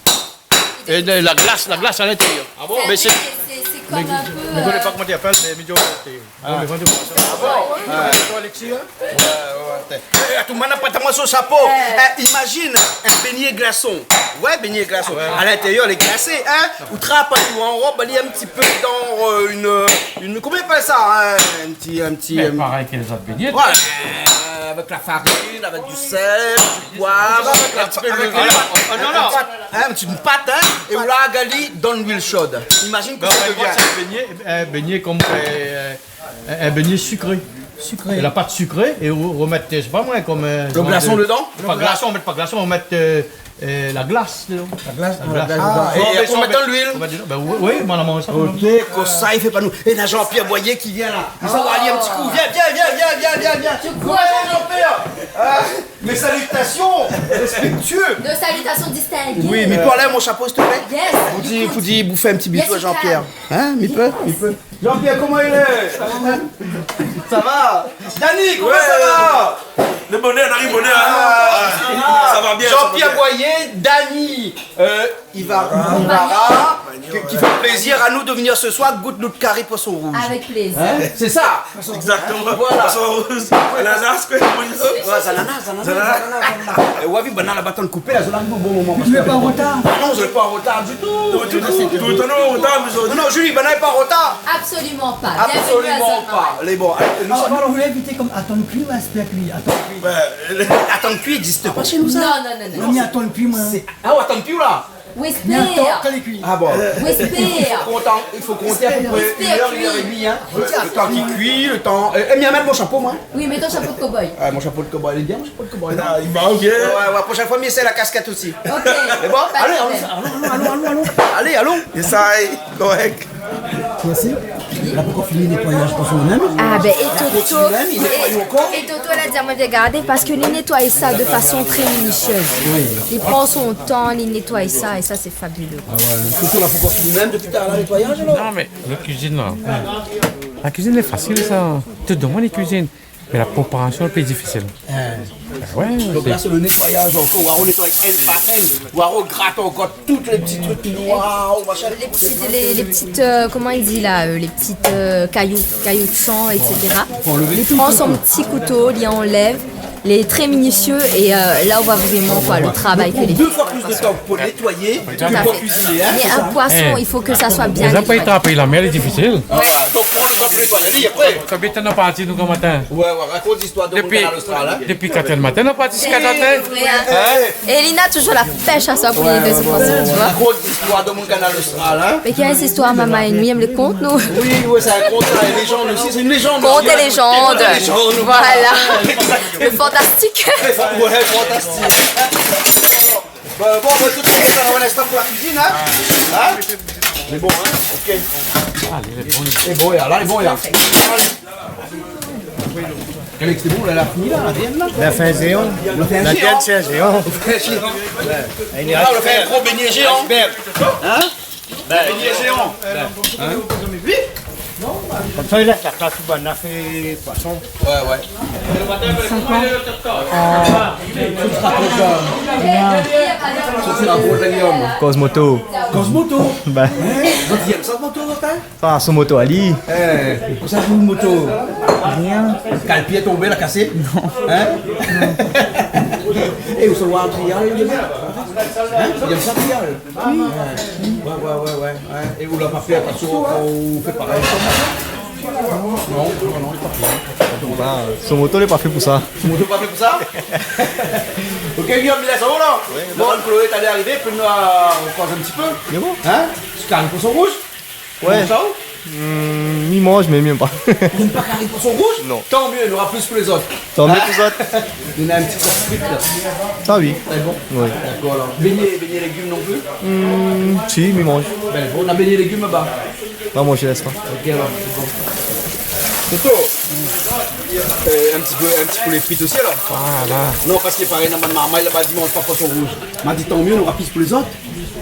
É la, la glas, la glas a lintérièr. Ah bon ? Mé sé, sé, sé kom in pé, mi koné pa koman i apèl, mé mi di aou, sé, ah, mé vandredi. Ah bon ? Ah. Alexis, hein ? Ouais, ouais, ouais. Eh, tout le monde n'a pas tellement son chapeau. Eh, imagine un beignet glaçon. Ouais, beignet glaçon. Ouais. À l'intérieur, il est glacé, hein ? Ou trap, ou anrob ali in ti pé dan, euh, une, une, comment on appelle ça, hein ? Un petit, un petit, euh, parèy ke lézot beignet. Ouais, euh, avec la farine, avec du sel, du poivre, avec, avec, avec une pâte, hein, une petite pâte, hein, é ou larg ali dan luil sho. Imagine koman i devien. Sé in beignet, in beignet kom, euh, in, in beignet sikré. Sikré. La pat sikré é ou remèt, sé pa moin, kom, euh, le glaçon dedan ? Pa glaçon, ou mèt pa glaçon, ou mèt, euh, euh, la glas dedan. La glas, la glas dedan. Ah, é apré ou mèt dan luil. Ou mèt dedan. Bin oui, oui, moin la manz sa. OK, konmsa i fé pa nou. É na Jean-Pierre Boyer ki vien la. I sa va alé in ti kou. Vien, vien, vien. Jean-Pierre ? Ah, mes salutations respectueux. Nos salutations distinguées. Oui, mé pou anlèv mon chapo, s'il te plaît. Yes. Fo di, fo di, bouf in ti bizou à Jean-Pierre. Hein, mi pé, mi pé. Jean-Pierre, koman i lé ? Sa va ? Dani, koman sa va ? Le bonheur, on arrive bonheur, hein ? Ah, ça va bien, ça va bien. Jean-Pierre Boyer, Dani, euh, Ivara, Ivara, ki, ki fé plézir anou de venir ce soir gout nout kari poisson rouge. Avec plaisir. Hein ? C'est ça. Exactement. Voilà. Poisson rouge. Ananas, koi. Ouais, ananas, ananas, ananas. É ou la vi, banna la, banna la koupé la, zot la ariv o bon moman. Zot lé pa an rotar. Ah non, zot lé pa an rotar ditou. Non, ditou, ditou. Non, non, Julie, banna lé pa an rotar. Absolument pas. Bienvenue à Zone Marmite. Lé bon. Alé, nou sa, alor, ou lé invité kom atann kui ou espèr kui ? Atann kui. Atann kui i égzis pa shé nou, sa. Non, non, non, non. Non, mé atann kui, moin. Ah, ou atann kui, ou la ? Ou espèr. Ah bon. Ou espèr. I fo konté, i fo konté a pé pré in èr, in èr é dmi, hein. Ou espèr. Le tan ki kui, le tan, euh, é mi amèn mon chapo, moin. Oui, mèt out chapo de cowboy. Ah, mon chapo de cowboy, lé bien, mon chapo de cowboy, non ? Ah, i va bien. Ouais, ouais, prochaine fois, mi éséy la casquette aussi. OK. Lé bon ? Alé, alon, alon, alon, alon. Alé, alon. Ésèy, korèk. Mèrsi. La pankor fini nétoiyaz, paske nou mèm. Ah, bin, é Toto, é Toto la di amoin, vien gardé, paske li nétoy sa de fason trè minisièz. Oui. Li pran son tan, li nétoy sa, é sa, sé fabuleux. Ah ouais. Toto la pankor fini mèm dopi talèr la nétoiyaz, alor ? Non, mé la kuizine, la. La kuizine lé fasil, sa. Tout domoun i kuizine. Mé la préparasion lé pli difisil. Ah ouais. Donk la, sé le nétoiyaz ankor. Ou nétoy inn par inn. Ou grat ankor tout lé ti trik noir, machin. Lé ti, lé, lé ti, euh, koman i di la, euh, lé ti, euh, kayou, kayou de san, et cetera. Fo anlèv tout. Li pran son ti kouto, li anlèv. Lé trè minisié é, euh, la, ou voi vréman, koi, le travay ke lé fé. Dé foi plis de tan pou nétoyé ke pou kuiziné, hein, sé sa ? Tout à fait. Mé in poisson, i fo ke sa soi bien nétoyé. Mé sa, pou trap la mèr, lé difisil. Voilà, donk, ou trap lé poisson, li, apré. Sa bit, nou la parti, nou, gran matin. Ouais, ouais, rakont listoir de moun Kanal Austral, hein. Dopi, dopi katr èr le matin, nou la parti ziska katr èr. Oui, hein. Hein ? É li na toujour la pèsh aswar pou li, de tout fason, tu vois. Rakont listoir de moun Kanal Austral, hein. Mé kèl istoir, momon, nou èm lé kont, nou. Oui, ouais, sé in kont, sa, in lézand osi, sé in lézand. Kont é lézand. Kont é lézand. Voilà. Le fantastik. Ouais, fantastik. Bon, bon, bon, tout de suite, on a un instant pour la cuisine, hein ? Hein ? Lé bon, hein ? OK. Ah, lé bon. Lé bon, la, lé bon, la. Alé. Alex, sé bon, la, la fini, la, la viann, la ? La fé in zéan. La fé in zéan. La viann, sé in zéan. Ah, la fé in gro beignet géant. Hein ? Bin, beignet géant. Hein ? Konmsa, i lès la plas pou banna fé poisson. Ouais, ouais. Sympa. Sa, sé la boîte à Guillaume. Koz moto. Koz moto. Bin. Hein ? Zot i èm sa, moto, zot, hein ? Ah, son moto ali. Eh, pou sa, son moto. Rien. Kal pié tonbé, la kasé ? Non. Hein ? Non. Eh, ou sa oir trial, li ? Hein ? Li èm sa, trial ? Oui. Ouais, ouais, ouais, ouais, ouais. É ou la pa fé atansion kan ou fé parèy ? Non, non, non, li la pa fé. Donk, bin, son moto lé pa fé pou sa. Son moto lé pa fé pou sa ? OK, Guillaume, li lès aou la ? Oui, bon. Madame Chloé, talèr arivé, pi nou, euh, nou koz in ti pé. Lé bon. Hein ? Ti kari poisson rouj ? Ouais. Ou manz sa, ou ? Hmm, mi manz, mé mi èm pa. Ou èm pa kari poisson rouj ? Non. Tan mié, nora plis pou lézot. Tan mié pou zot. Hein ? Néna in ti kari la. Sa, oui. Sé bon ? Oui. Dakor, alor. Beignet, beignet légim non pli ? Hmm, si, mi manz. Bin, bon, na beignet légim laba. Ba, moin, mi lès pa. OK, alor, sé bon. Toto. Euh, in ti pé, in ti pé lé frit osi, alor ? Voilà. Non, parske parèy, na bann marmay laba, di manz pa poisson rouj. Ma di, tan mié, nora plis pou lézot.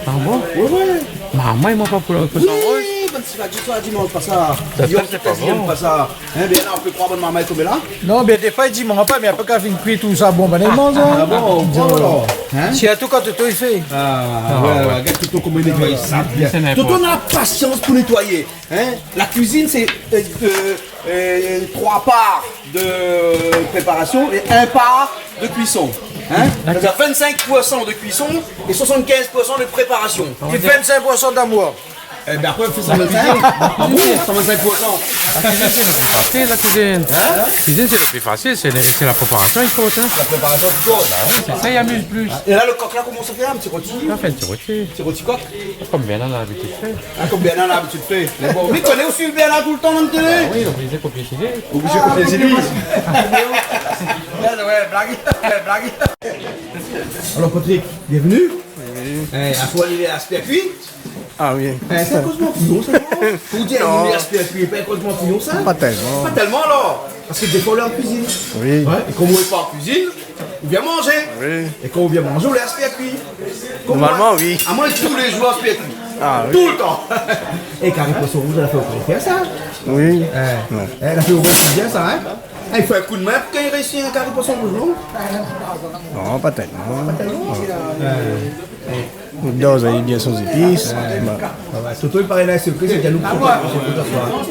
Ah bon ? Ouais, ouais. Marmay i manz pa poisson rouj ? Oui, Sé pa di soi, dimansh, pa sa. Sa, yo, sé pa bon. Sé pa sa. Hein, bien, la, ou pé kroi bann marmay tombé la. Non, bien, défoi, i di, mé pa, mé apré, kan fine kui, tousa, bon, ben, i manz, hein. Ah bon, ou kroi, alor, hein ? Sirtou kan Toto i fé. Ah, ouais, ouais, gard Toto koman i nétoy sa, bien. Toto na la pasians pou nétoyé, hein. La kuizine, sé, euh, euh, euh, troi par de préparasion é in par de kuison, hein. Dakor. Sétadir vinn-sink pour san de kuison é soisant-kinz pour san de préparasion. É vinn-sink pour san d'amour. Eh ben, apré, fé san vinn-sink. Amour, san vinn-sink pour san. La kuizine, sé lo pli fasil, la kuizine. Hein ? La kuizine, sé lo pli fasil, sé, sé la préparasion, i fo, hein. La préparasion, i fo, hein. Sé sa i amiz plis. É la, lo kok la, koman sa i fé, in ti roti ? Sa i fé in ti roti. Ti roti kok. Kom Bernard la labitid fé. Ah, kom Bernard la labitid fé. Mé bon, mi koné osi Bernard toultan dan la télé. Ah oui, oblizé kopié shé li. Oblizé kopié shé li. Ouais, ouais, blag. Ouais, blag. Alor, Patrick, bienvenu. Oui. Eh, asoir, li lé aspirkui. Ah oui. Eh, sé akoz mon fouyon, sa, non ? Pou dir, non, li lé aspirkui, pa akoz mon fouyon, sa ? Pa tèlman. Pa tèlman, alor. Parske défoi, ou lé an kuizine. Oui. Ouais, é kom ou lé pa an kuizine, ou vien manzé. Oui. É kan ou vien manzé, ou lé aspirkui. Normalman, oui. Amoin, tou lé zour, aspirkui. Ah, oui. Toultan. É kari poison rouz, la fé osi bien sa. Oui. Eh, ouais, la fé osi bien sa, hein. Eh, i fo in koudmin pou k'i réisi in kari poison rouz, non ? Non, pa tèlman. Pa tèlman. Ouais. Ou doz ali bien san zépis. Ouais. Ba. Ah ouais, Toto, i paré, la, sekré, sé dialouk. Ah ouais.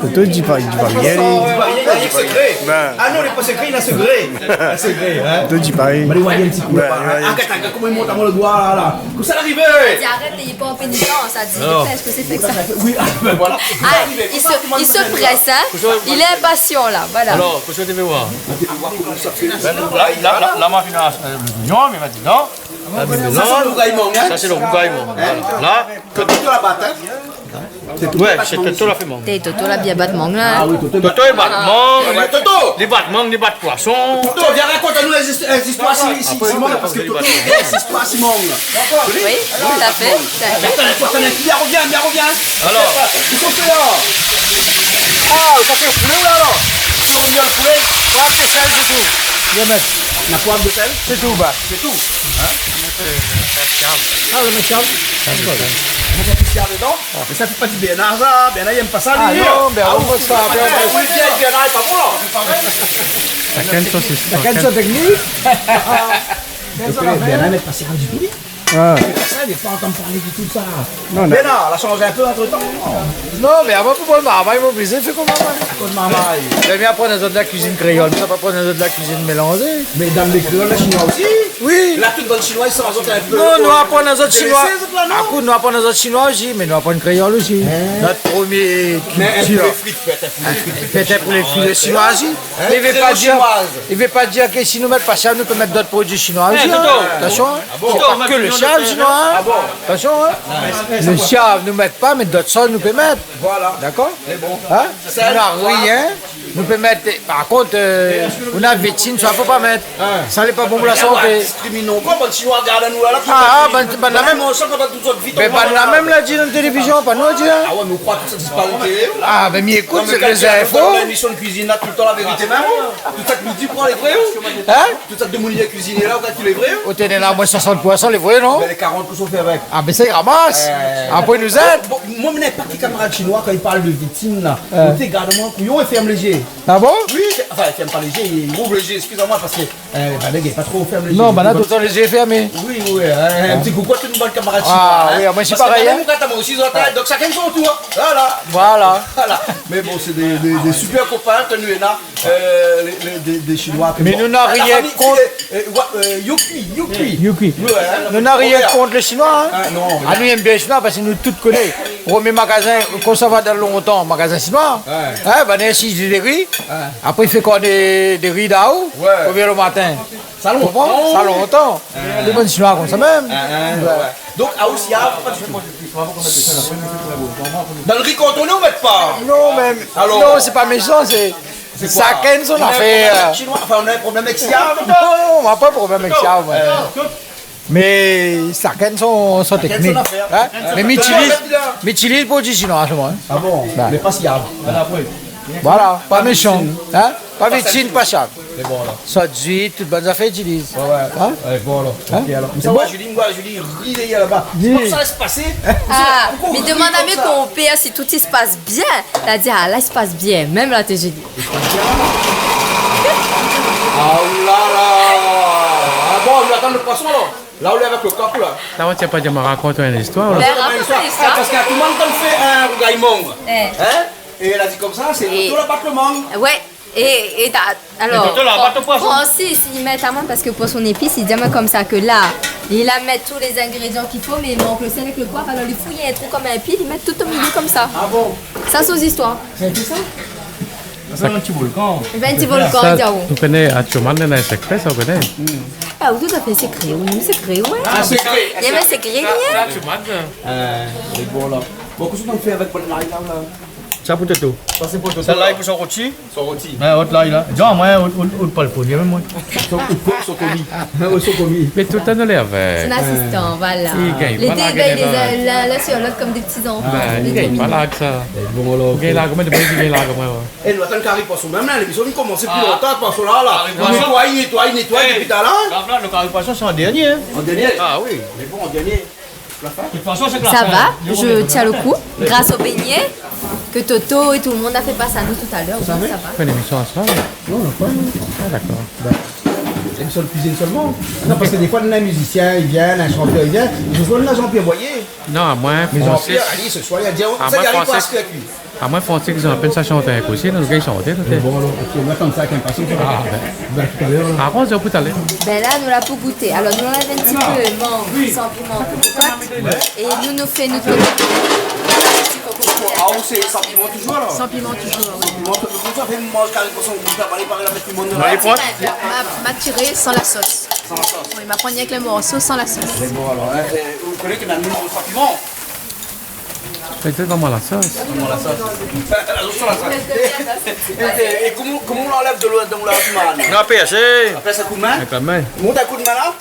Toto, i di pa, i di pa rien, li. Li di pa rien, li di sekré. Ben. Ah non, lé pa sekré, li la sekré. La sekré, hein. Toto, i di pa rien. Mé li voi in ti kou, ben, la, ouais. Ah, gard, gard koman li mont amoin lo doi, la, la. Kosa la arivé ? Di arèt, li lé pa an pénitans, sa di, alor, pès, kosa i fé sa ? Oui, ah, ben voilà. Ah, i se, i se près, hein. Li lé inpasian, la, voilà. Alor, kosa ou vé voir ? Ben, la, la, la, la, ma fine, euh, lo zoignon, mé ma di non. Sa, sé lo rougay mang, hein ? Sa, sé lo rougay mang. Hein ? Voilà. La, Toto la bat, hein ? Ouais, sé Toto la fé mang. Té, Toto la bien bat mang, la. Ah oui, Toto. Toto i bat mang. Ah ouais, Toto. Li bat mang, li bat poison. Toto, vien rakont anou lé zis-, lé zistoir si, si, si mang, parske Toto i bat lé zistoir si mang, la. Oui, tout à fait. Atann, atann, atann, vien, revien, vien, revien. Alor. Kosa ou fé la ? Ah, ou sa fé poulé, ou, la, alor ? Ou sa fé lo poulé ? Poiv, sèl, sé tou. Bien mèt. Na poiv, sèl ? Sé tou, ba. Sé tou. Hein ? Mèt, euh, siav. Ah, ou mèt siav ? Siav, siav dedan. Ah. Mé sa, fo pa di Bernard sa. Bernard i èm pa sa, li. Ah non, Bernard, ah, ou, sa, ou, Bernard, Bernard lé pa bon, la. Shakinn son, shakinn son teknik. Bernard i mèt pa siav ditou, li. Ah. Sa, li lé pa antann parlé ditou sa. Non, non. Bernard, la shanj in pé antretan. Non, mé avan, pou moin, marmay, moin oblizé fé koman, moin. Akoz marmay. J'aime bien apprendre aux autres la cuisine créole, mé sa pa apprendre aux autres la cuisine mélangée. Mé dan lé kréol, lé shinoi osi. Oui. La, tout bann shinoi, i sort azot in pé. Non, nou aprann azot shinoi. Délaisé, zot la, non ? Akout, nou aprann azot shinoi osi, mé nou aprann kréol osi. Hein ? Nout promié kiltir. Mé in poulé frit, pétèt in poulé frit. Pétèt in poulé frit shinoi osi. Hein ? Mé i vé pa dir, i vé pa dir ke si nou mèt pa sa, nou pé mèt dot produi shinoi osi, hein. Toto. Atansion, hein. Ah bon ? Sé pa ke lo siav shinoi, hein. Ah bon ? Atansion, hein. Lo siav, nou mèt pa, mé dot shoz, nou pé mèt. Voilà. Dakor ? Mé bon. Hein ? Sèl, poiv. Nou na rien. Nou pé mèt, par kont, euh, nou na vétsin, sa fo pa mèt. Hein. Sa lé pa bon pou la santé. Diskrimine ankor, bann shinoi i gard anou la, la. Ah, ah, bann, bann la mèm. Mé bann la mèm la di dan télévizion, pa nou la di, hein. Ah ouais, mé ou kroi tout sa i disparé, ou ? Ah, ben, mi ékout lé zinfo. Non, mé kan ou ékout dan lémision de kuizine la, toultan la vérité mèm. Tout sa ke nou di, ou kroi lé vré, ou ? Hein ? Tout sa ke demoun i kuizine la, ou kroi ke lé vré, ou ? Ou té la, moin, soisant pour san lé vré, non ? Mé lé karant pour san, ou fé avèk. Ah, ben sa, i ramas. Ouais. Apré, nou zèt. Bon, bon, moin, mi néna pa ki kamarad shinoi, kan i parl de vétsin la, euh, ou té gard amoin kouyon é fèrm lé zié. Ah bon ? Oui, sé, anfin, i fèrm pa lé zié, i rouv lé zié, eskiz amoin, parske, euh, banna i gingn pa tro fèrm lé zié. Non, banna toultan lé zié fèrmé. Oui, oui, hein, in ti koukou a tout bann kamarad shinoi, hein. Ah oui, moin osi parèy, hein. Parske banna, moin, kan moin osi, zot, hein, donk shakinn son tour, hein. Voilà. Voilà. Voilà. Mé bon, sé dé, dé, dé super kopin ke nou néna, euh, lé, lé, dé, dé Shinoi. Mé bon, nou na rien kont. La fami, euh, euh, Yukui, Yukui. Yukui. Ouais, hein. Nou na rien kont lé Shinoi, hein. Ah, non, rien. Ah, nou èm bien Shinoi parske nou tout koné. Promié magazin, kan sa va dan lontan, magazin shinoi. Ouais. Hein, banna i ashèt dé ri. Ouais. Apré, i fé koi, dé, dé ri daou, ouais, oubien lo matin. Sa lontan. Ou konpran ? Sa lontan. Ouais. Lé bann shinoi konmsa mèm. Ouais, ouais, ouais. Donk, aou, siav, pa ditou. Dan lo ri kantoné, ou mèt pa ? Non, mé, alor, non, sé pa méshan, sé, sé koi ? Shakinn son afèr. Ou na in problèm avèk shinoi ? Anfin, ou na in problèm avèk siav ? Non, non, moin na pa problèm avèk siav, moin. Euh, Mé shakinn son, son teknik. Shakinn son afèr. Hein ? Mé mi itiliz, mi itiliz produi shinoi solman, hein. Ah bon ? Ba. Mé pa siav. Voilà, pa méshan, hein ? Avicine, pa shar. Lé bon, la. Sot zuit, tout bann zafèr i itiliz. Ouais, ouais. Hein? Ouais, bon, alor. Hein? Ok, alor. Mé sa va, Julie, mi voi Julie ri dèrièr laba. Sé konmsa la sé pasé. Ah, mé demann amoin konpèr si tout i spas bien. La di, ah, la, i spas bien. Mèm la, té, Julie. Ah, oulala. Ah bon, nou atann lo poison, alor. La ou lé avèk lo kok, la. La, ou té pa di amoin rakont in zistoir, la. Ben, rakont in zistoir. Ah, parske tout lo moun i fé in rougay mang. Eh. Hein? É la di konmsa, sé Toto la bat lo mang. Ouais. É, é ta, alor, Toto la bat lo poison. Francis, li mèt amoin, parske poison épis, li di amoin konmsa ke la, li la mèt tout lé zingrédian k'i fo, mé i mank lo sèl avèk lo poiv, alor li fouy in trou konm in pi, li mèt tout o milié konmsa. Ah bon? Sa, son zistoir. Sé sa? Sa, in ti volkan. Sa, in ti volkan, sa, i di aou. Ou koné, a Tchouman, néna in sékré, sa, ou koné? Ah, ou tout a fé sékré, oui, sékré, oui. Ah, sékré. Néna sékré, hein? Sa, Tchouman, sa. Euh, lé bon, la. Bon, kosa ou fé avèk bann lay, la, la? Sa pou Toto. Sa, sé pou Toto, la. Sa, lay pou son roti. Son roti. Ben, ot lay, la. Di amoin, ou, ou, ou pa lo promié, mèm, moin. Son, ou, son komi. Ouais, son komi. Mé toultan nou lé avèk. Son asistan, voilà. Lé dé, la, la, la, sur l'autre comme des petits enfants. Ben, i gingn pa larg sa. Bon, alor, i gingn larg, mé dé boi i gingn larg, ouais. É, nou atann kari poison. Mèm la, lémision i komans dopi lontan, poison la, la. Kari poison. Nétoiy, nétoiy, nétoy dopi talèr. Gard la, lo kari poison, sé an dernié, hein. An dernié? Ah oui. Lé bon, an dernié. Sa va, je tiens le coup. Grâce au beignet que Toto et tout le monde a fait passer à nous tout à l'heure, oui, sa va. Fé lémision aswar, la? Non, non, pa. Ah, dakor. Ben, in sèl kuizine sèlman. Non, parske défoi, néna in mizisien i vien, in shantèr i vien, i zoué Jean-Pierre Boyer. Non, amoin, Francis. Mé Jean-Pierre, ali, se soir, li la di, amoin, sa, li ariv pa Francis. Amoin, Francis, zot i apèl sa shanté in kou osi, nou gingn shanté, nou. Bon, alor, ok, nou atann sa avèk inpasians. Ah, ben. Ben, talèr, la. Ah, bon, sé pou talèr. Ben la, nou la pou gouté. Alor, nou anlèv in ti pé mang, san piman, pou lo kok. É nou, nou fé nout koté. Ah, ou sé san piman toujour, la? San piman toujour, oui. San piman toujour, sa fé manz kari poison, ou sa pa alé paré la mèt piman dedan. Mé ma, ma tiré san la sos. San la sos. Oui, ma pran rienk lé morso san la sos. Bon, alor, hein, é, ou koné ke nou manz san piman? Pétèt amoin la sos. Amoin la sos. La sos, la sos. É, é, é koman, koman ou anlèv dolo dan la piman? Non, pèrsé. Apré sa, koudmin? Avèk la min. Mont in koudmin la.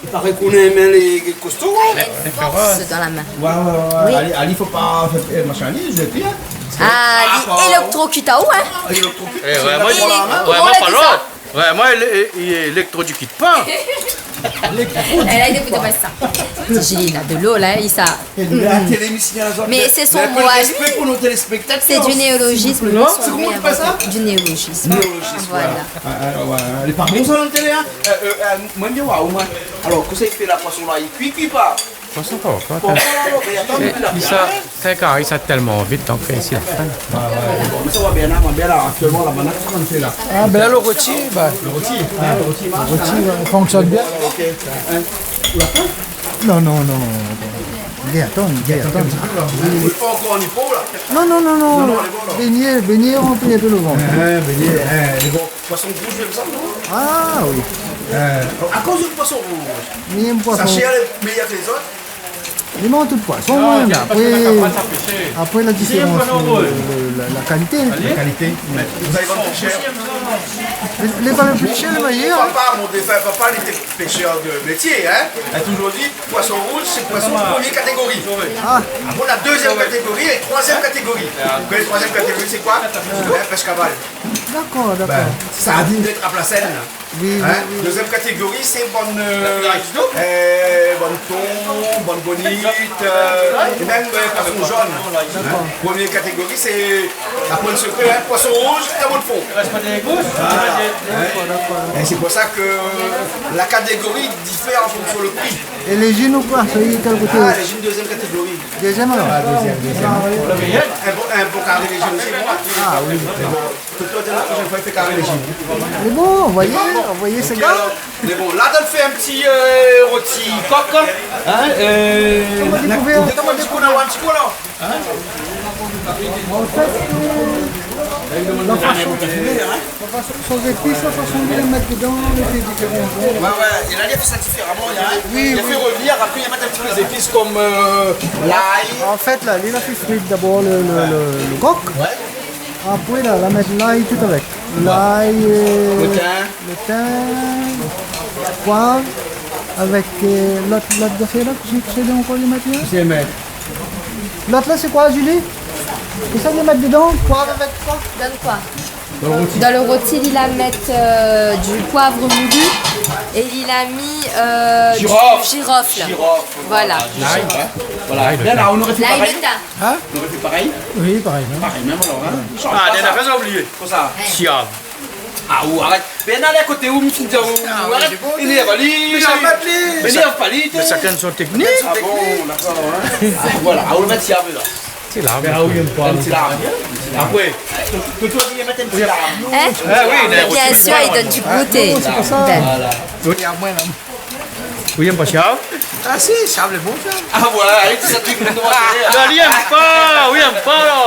I paré k'ou néna in min lé kosto, hein. Néna in fors dan la min. Ouais, ouais, ouais. Oui. Ali, ali, fo pa fé, eh, machin, ali, zoué pi, hein. Ah, li éléktrokit aou, hein. Éléktrokit. Eh, ouais, moin, moin, pa lé, li éléktrokit pa. Éléktrokit. É la, li ékout pa sa. Julie, la, dolo, la, li sa. É de la télé, mé si, la zot, mé sé son mo a li. Respé pou nout téléspektatèr. Sé du néolojisme, non? Sé koman i apèl sa? Du néolojisme. Néolojisme, voilà. Voilà. Ah, ah, ouais, lé pa bon sa, la télé, hein? Euh, euh, euh, moin, mi voi, omoin. Alor, kosa i fé la, poison la, i kui, kui pa? Poison pa, pa. Bon, voilà, alor, mé atann, é, mé la, li sa, hein? Sé in kari, sa tèlman vit, donk, euh, isi la fin. Ah, ouais, bon, mé sa va bien, la, va bien, la, aktièlman, la banane, kosa i fé la? Ah, ben la, lo roti, ben. Lo roti, hein, lo roti, lo roti, ouais, i fonksionn bien. Ok, hein. Ou la fin? Non, non, non. Bien, atann, bien, atann. Oui, oui. Pa ankor, ni pa la. Non, non, non, non. Non, non, lé bon, la. Beignet, beignet, ranpli in pé lo vant. Hein, beignet, hein, lé bon. Poison rouz, mi èm sa, non? Ah, oui. Euh, akoz poison rouz? Mi èm poison. Sa shèr lé méyèr ke lézot? Li manz tout poison, hein, mé apré, apré, la diférans, euh, la, la kalité. La kalité. Zot i vann pli shèr. Lé, lé pa lo pli shèr, lé méyèr, hein. Mon papa, mon défin papa, li té pèshèr de métié, hein. La toujour di, poison rouz, sé poison promié katégori. Ah. Apré, la dézièm katégori é troizièm katégori. Ou koné troizièm katégori, sé koi? Hein, pèsh kaval. Dakor, dakor. Ben, sardine de trap la Seine. Oui, oui, oui. Hein? Dézièm katégori, sé bann, euh, euh, bann ton, bann bonit, euh, é mèm, euh, poison zone. Hein? Dakor. Promié katégori, sé la poin sekré, hein, poison rouz, tablo de fon. Voilà. Hein? Dakor, dakor, dakor. É sé pou sa ke la katégori i difèr an fonksion lo pri. É légine ou koi, sa i lé kèl koté? Ah, légine dézièm katégori. Dézièm, alor? Ah, dézièm, dézièm. In bon, in bon kari légine osi, moin. Ah, oui. Mé bon. Tout lo tan, la proshèn foi, i fé kari légine. Mé bon, anvoy, anvoy sé gar. Ok, alor, mé bon, la, nou fé in ti, euh, roti kok, hein, euh, koman i fé, koman i fé, in ti kou, la, in ti kou, la. Hein? An fèt, euh, la fason, la fason, son zépis, la fason de lé mèt dedan, lé diféran. Ouais, ouais, é la, li la fé sa diféraman, li la, oui, li la fé revnir, apré, li la mèt in ti pé zépis konm, euh, lay. An fèt, la, li la fé frir dabor lo, lo, lo, lo kok. Ouais. Apré, la, la mèt lay tout avèk. Ouais. Lay, euh, lo tin. Lo tin, poiv, avèk, euh, lot, lot zafèr la, kosa, kosa ankor li mèt la? Sé mèt. Lot la, sé koi, Julie? Kosa li mèt dedan? Poiv avèk koi? Donn koi? Dans le rôti, il a mis, euh, du poivre moulu et il a mis, euh, du girofle. Girofle. Voilà. Voilà. L'ail, hein. Voilà. L'ail, bien, là, on aurait fait pareil. Hein ? On aurait fait pareil. Oui, pareil, hein. Pareil, même alors, hein. Ah, dernière fois, j'ai oublié. Comme ça. Siav. Ah, ou arèt. Bin, alé koté ou, mi ti di aou, ah, arèt. Oui, sé bon. Énèrv ali, mé sa, énèrv pa li, mé shakinn son teknik. Ah bon, dakor, hein. Ah, voilà. Ah, ou mèt siav la. Sé la, mé ah, oui, in ti larm. Apré, ke, ke ou i mèt in ti larm. Hein ? Ah oui, bien sûr, il donne du goûter. Ah, non, c'est pas ça. Ben. Voilà. Oui, à moi, là. Oui, in pa siav. Ah si, siav lé bon, sa. Ah, voilà, alé, tout sa, tout le monde doit dire. Ah, li èm pa, oui, èm pa, la.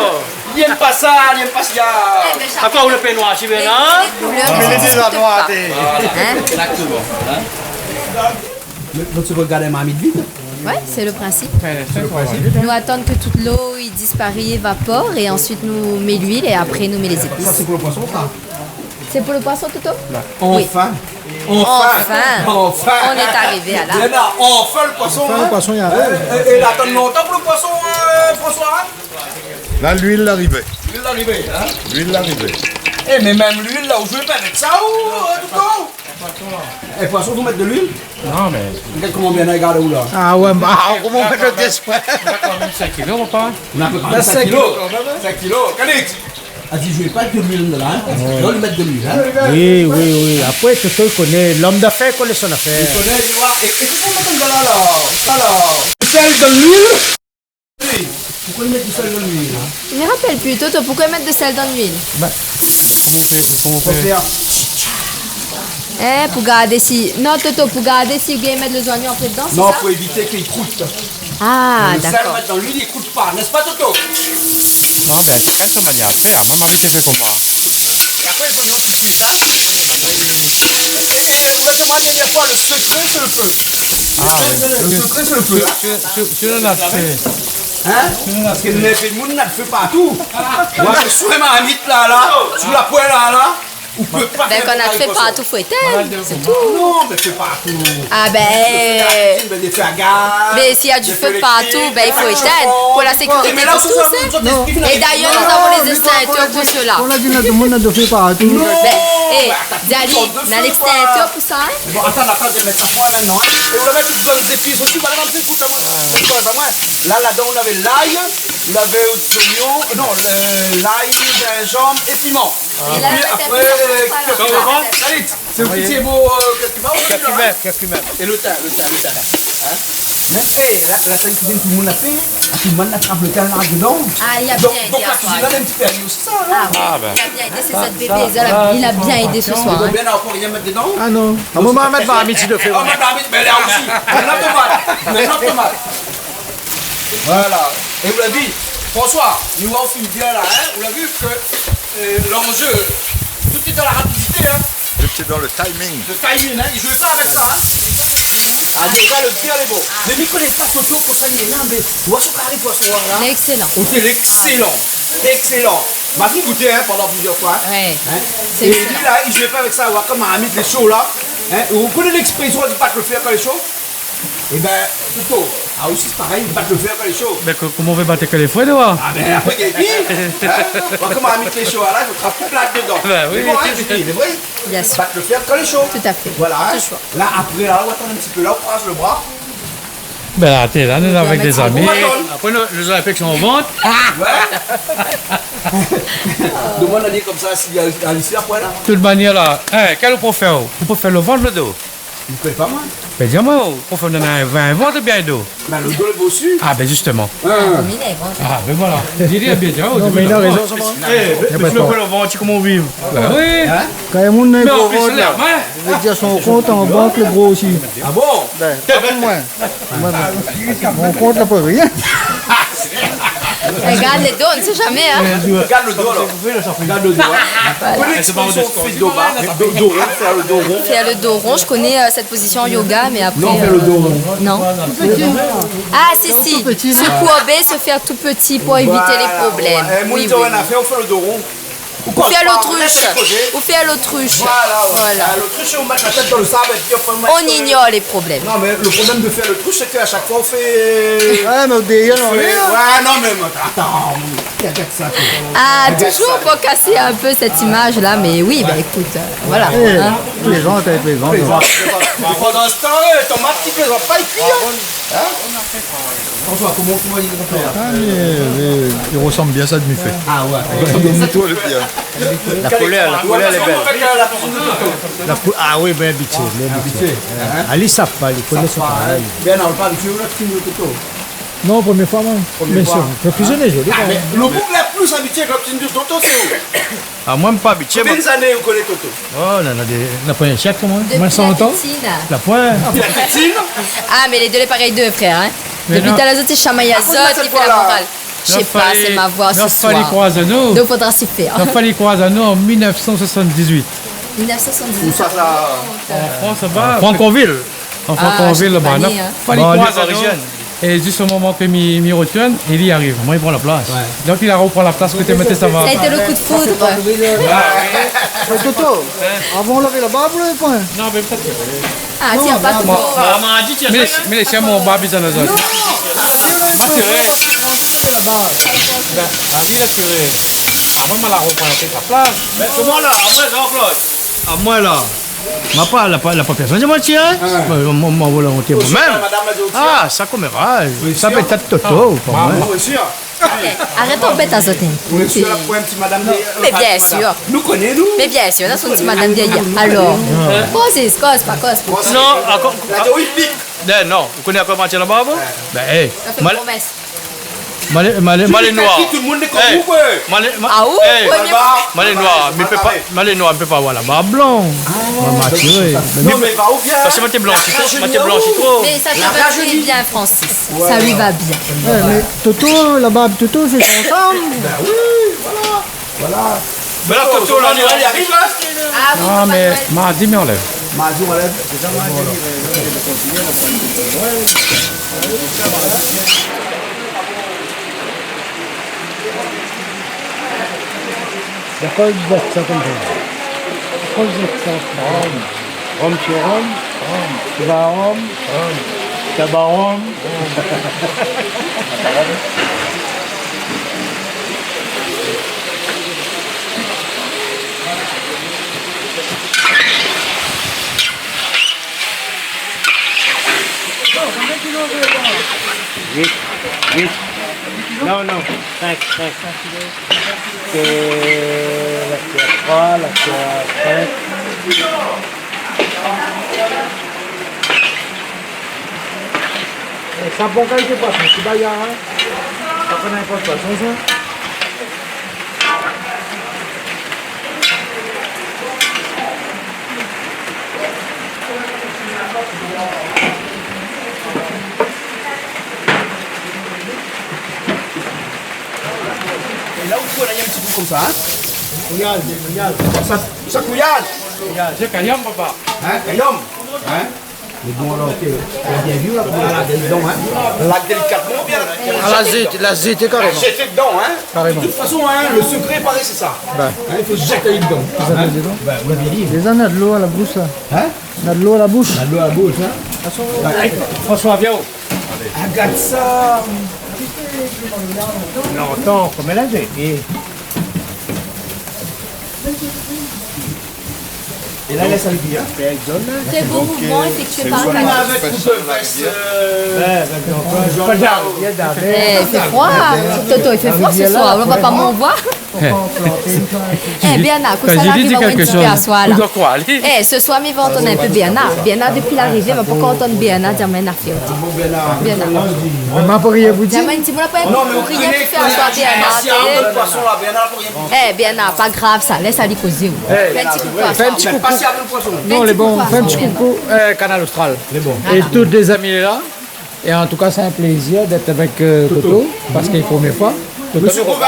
Li èm pa sa, li èm pa sa. Atann, ou lé pé noir, si bien, hein ? Mé lé déza noir, té. Voilà, exactement, hein. Donk, sé pou gard marmit vid ? Ouais, c'est le principe. Ouais, c'est le principe. Nou atann ke tout lo i disparé, évapor, é ansuit nou mèt luil é apré nou mèt lé zépis. Sa, sé pou lo poison, sa ? C'est pour le poisson, Toto ? Oui. Enfin. Enfin. Enfin. Enfin. On est arrivé à là. Léna, enfin le poisson, hein. Enfin, le poisson, il arrive. É, é, é la atann lontan pou lo poison, euh, François, hein ? La, luil la arivé. Luil la arivé, hein ? Luil la arivé. Eh, mé mèm luil la, ou zoué pa avèk sa, ou, euh, Toto ? É, poison, fo mèt de luil ? Non, mé gard koman bien, gard ou la. Ah ouais, bah, koman ou mèt lo déspoir ? Ou na kan mèm sink kilo, mon pa ? Ou na kan mèm sink kilo. Sink kilo, Calix. A di, zoué pa avèk de luil la, hein ? Ouais. Parske la, ou mèt de luil, hein ? Oui, oui, oui. Apré, Toto i koné, l'homme d'affaires i koné son afèr. I koné, li voi. É, é kosa ou mèt la, la ? Sa la. Sèl, de luil. Poukoi i mèt du sèl dan luil, hein ? Mi rapèl pi, Toto, poukoi i mèt de sèl dan luil ? Bah, koman ou fé, koman ou fé ? Pou fé. Eh, pou gardé si, non, Toto, pou gardé si ou gingn mèt lé zoignon apré dedan, sé sa ? Non, pou évité ke li krout. Ah, dakor. Le sèl, mèt dan luil, li krout pa, n'est-ce pas, Toto ? Non, mé shakinn son manièr fé. Moin, ma vi sé fé koman. É apré, lé zoignon, tout sa. Eh, eh, ou la di amoin la dernièr foi, le secret, c'est le feu. Ah, ouais. Le secret, c'est le feu, hein ? Tu, tu, tu l'as fait. Hein ? Parske nou lé fé, moun na d'fé partou. Moin, mi sou marmit la, la, sou la poèl la, la, ou pé pa fé partou. Donk, kan na d'fé partou, fo étinn, sé tou. Non, mé fé partou. Ah ben. Mé si na du fé partou, ben, i fo étinn. Pou la sékirité de tous, hein. Et d'ailleurs, nous avons les extincteurs pour cela. Ou la di, tout demoun na d'fé partou. Ben, eh, Dali, na l'extincteur pou sa, hein ? Bon, atann, atann, mi sa mèt sa poin la, non, hein ? É ou la mèt tout bann zépis osi, voilà, in pé pou moin. Sé pa moin. La, ladan, ou navé lay, ou navé zoignon, non, le, lay, zinzanm é piman. Ah. É pi apré, euh, curcuma. Allez, c'est officier, bon, euh, curcuma, ou curcuma, curcuma. É le tin, le tin, le tin. Hein ? Mé, eh, la, la, sa, la kuizine, tout demoun la fé. Ah, tout demoun la trap le tin la dedan. Ah, li la bien édé, donk, la kuizine la, néna in ti pé ali osi, sa, non ? Ah oui, li la bien édé, sé zot bébé, li la, li la bien édé se soir, hein. Ou la bien ankor rien mèt dedan ? Ah non. Ah, moin, ma mèt marmit si de fé. Eh, oh, mèt marmit, mé la osi. Mé la tomat. Mé la tomat. Voilà. É ou la vi, François, nou la fine bien la, hein. Ou la vi ke, euh, l'enjeu, tout est dans la rapidité, hein. J'étais dans le timing. Le timing, hein, li zoué pa avèk sa, hein. Ah, li gingn le fèr, lé bon. Mé mi koné pa Toto, koman sa li lé la, mé ou voi son kari poison la. Lé excellent. Ok, lé excellent. Excellent. Ma fine gouté, hein, pandan plizièr foi, hein. Ouais. Hein ? Sé excellent. É li la, li zoué pa avèk sa, ou voi koman marmit lé sho la. Hein ? Ou koné l'expression, i di bat le fèr kan lé sho ? Eh ben, Toto, ah, osi, sé parèy, bat le fèr kan lé sho. Mé ko-, koman ou vé bat kan lé fré, toi ? Ah ben, apré, gingn pi, hein, ou voi koman marmit lé sho la, i fo trap tout la dedan. Ben oui. Mé bon, hein, mi di, lé vré. Bien sûr. Bat le fèr kan lé sho. Tout à fait. Voilà, hein. Ce choix. La, apré, la, ou atann in ti pé, la, ou kraz le bra. Ben, atann, la, nou lé avèk dé zami. Ou atann. Apré, nou, nou lé avèk son vant. Ouais. Demann ali konmsa si, euh, ali, si la poin la. Tout manièr, la, hein, kèl ou préfèr ? Ou préfèr le vant, le do ? Mi koné pa, moin. Ben, di amoin, ou préfèr in, in vant oubien in do ? Ben, le do lé bossu. Ah, ben, justement. Hein. Ah, ben voilà. Di, di, bien, di, oh, non, mé li na rézon, sa va. Eh, mé si nou pran le vant, koman ou viv ? Ben oui. Hein ? Kan in moun na in gro vant, la, i vé dir son kont an bank lé gro osi. Ah bon ? Ben, pa pou moin. Moin, mon kont la pou rien. Regard le do, on ne sait jamais, hein. Gard le do, alor. Gard le do, hein. Koné l'expression fé do ba, do, do ron, fèr le do ron. Faire le dos rond, je connais, euh, cette position en yoga, mais après, non, fèr le do ron. Non. Ah, si, si. Se courber, se faire tout petit pour éviter les problèmes. Voilà, ouais. Oui, oui, oui. Eh, moun i di, ou na fé, ou fé le do ron. Ou koz pa, ou lès amoin kozé. Ou fé l'autruche. Voilà, ouais. Voilà. Ah, l'autruche, ou mèt la tèt dan le sab épi ou fé... On ignore les problèmes. Non, mé le problèm de fèr l'autruche, sé ke a shak foi ou fé... Ouais, mé ou fé, ouais, non, mé atann, arèt sa, toi. Ah, toujours pour casser un peu cette image-là, mais oui, bah, écoute, euh, voilà, hein. Plézant, plézant. Plézant, plézant. Mé pandan se tan, eh, tomat i plézant pa, i kui, hein. Hein ? François, koman, koman i fé la ? Ah, mé, mé, i resanm bien sak mi fé. Ah ouais. Toi, le bien. La koulèr, la koulèr lé bèl. Avèk la, la kuizine de Toto. La kou-, ah oui, bien abitié, bien abitié. Abitié, hein ? Ali i sava, li koné son travay. Bien, non, pa abitié, la kuizine de Toto. Non, promié foi, moin. Promié foi. Mé sé, la kuizine lé zoli, kan mèm. Ah, mé le boug la pli abitié avèk la kuizine de Toto, sé ou ? Ah, moin, mi pa abitié, moin. Konbien zané ou koné Toto ? Oh, na, na dé, na pa in sièk, moin. Moin san an. Depuis la petite. La poin. Depuis la petite ? Ah, mé lé dé lé parèy dé frèr, hein. Mé non. Dopi talèr zot i shamay azot, i fé la morale. Je sais pas, c'est ma voix ce soir. La fali kroiz anou. Donc, faudra s'y faire. La fali kroiz anou an mil nèf san soisann-dizuit. Mil nèf san soisann-dizuit. Ousa sa ? An Frans, laba. Franconville. An Franconville, laba. Ah, je connais, hein. La fali kroiz anou. Banlieue parisienne. É zis o moman ke mi, mi rotourn, li i ariv. Moin, li pran la plas. Ouais. Donk, li la repran la plas koté moin té sava. Ça a été le coup de foudre. Ah, oui. Eh, Toto, avan ou lavé la barb ou lavé poin ? Non, mé pétèt. Ah, non, tiens, pas non, trop. Mé, mé, mé, sé mon barb, sa, la zone. Non. Ah, sé vré. Ben, ah, oui, la, sé vré. Ah, moin, ma la repran la plas. Ben, koman la, apré, Jean-Claude ? Ah, moin, la. Ma pa, la pa, la pa pèrsone, sé moin, tiens. Ah. Moin, moin, moin, volonté, moin mèm. Ah, sa koméra. Oui, sa pétèt Toto, pa moin. Moin osi, hein. Eh, arèt anbèt azot. Oui, sé la poin ti madam dèrièr. Mé bien sir. Nou koné, nou. Mé bien sir, la son ti madam dèrièr. Alor, koz, koz, pa koz. Non, ankor. La di, oui, pik. Non, non, ou koné ankor moitié laba, bon ? Ben, eh, sa fé mal- promès. Malé, malé, malé noir. Tout le monde est comme vous, quoi. Eh, malé, ma-, ah, ou, eh, premier. Malé noir, mé pé pa, malé noir, mi pé pa avoir la barb blan. Ah, ma, ma tiré. Non, mé va ou bien. Parske moin té blanshi tro, moin té blanshi tro. Mais ça te va très bien, Francis. Ça lui va bien. Ouais, mé Toto, la barb Toto, sé son fanm. Ben oui, voilà. Voilà. Mé la, Toto, la, li ariv, hein ? Ah oui, mé mardi, mi anlèv. Mardi, ou anlèv. Pourquoi vous êtes ça comme ça ? Pourquoi vous êtes ça ? Rhum, rhum, rhum. Rhum. Tu vas à Rome ? Rhum. Tu vas à Rome ? Rhum. Huit, huit. Non, non, cinq, cinq. Euh, la, c'est à trois, la, c'est à cinq. Eh, sa bon kalité poison, ti bay, hein. Sa pa ninport poison, sa. É la ou tou, la, i fé in ti kou konmsa, hein ? Kouyaz, kouyaz. Sa, sa kouyaz. Kouyaz. Sé kayanm, papa. Hein, kayanm. Hein ? Mé bon, alor, OK. La bien vi, la, pou la lavé dedan, hein. La délikatman, oubien la, la zété dedan. La zété karéman. La zété dedan, hein. Karéman. De tout fason, hein, le sekré, parèy, sé sa. Ben. Hein, i fo zèt ali dedan. Zèt ali dedan. Ben, ou la bien di. Déza, na dolo a la boush, la. Hein ? Na dolo a la boush. Na dolo a la boush, hein. Ben, François, vien. Agard sa. Lontan, koman la zété. É la, lès ali bien. Sé bon mouvman éféktié par la... Avèk kout vès, euh, eh, i fé froi. Toto, i fé froi se soir. Ou va pa mon voir. Eh, Bernard, kosa la ariv aou in ti pé aswar la ? Eh, se soir, mi va antann in pé Bernard. Bernard, dopi larivé, ma pankor antann Bernard dir amoin in afèr. Bernard. Ma pa rien pou dir. Di amoin in ti mo, la pa in ti mo pou rien fé aswar, Bernard. Eh, Bernard, pa grav sa, lès ali kozé, ou. Fé in ti koukou aswar. Fé in ti koukou. Non, lé bon, fé in ti koukou, euh, Kanal Austral. Lé bon. É tout lé zami lé la. É an tou ka, sé in plézir d'èt avèk, euh, Toto, parske sé la promié foi. Mésié Provin.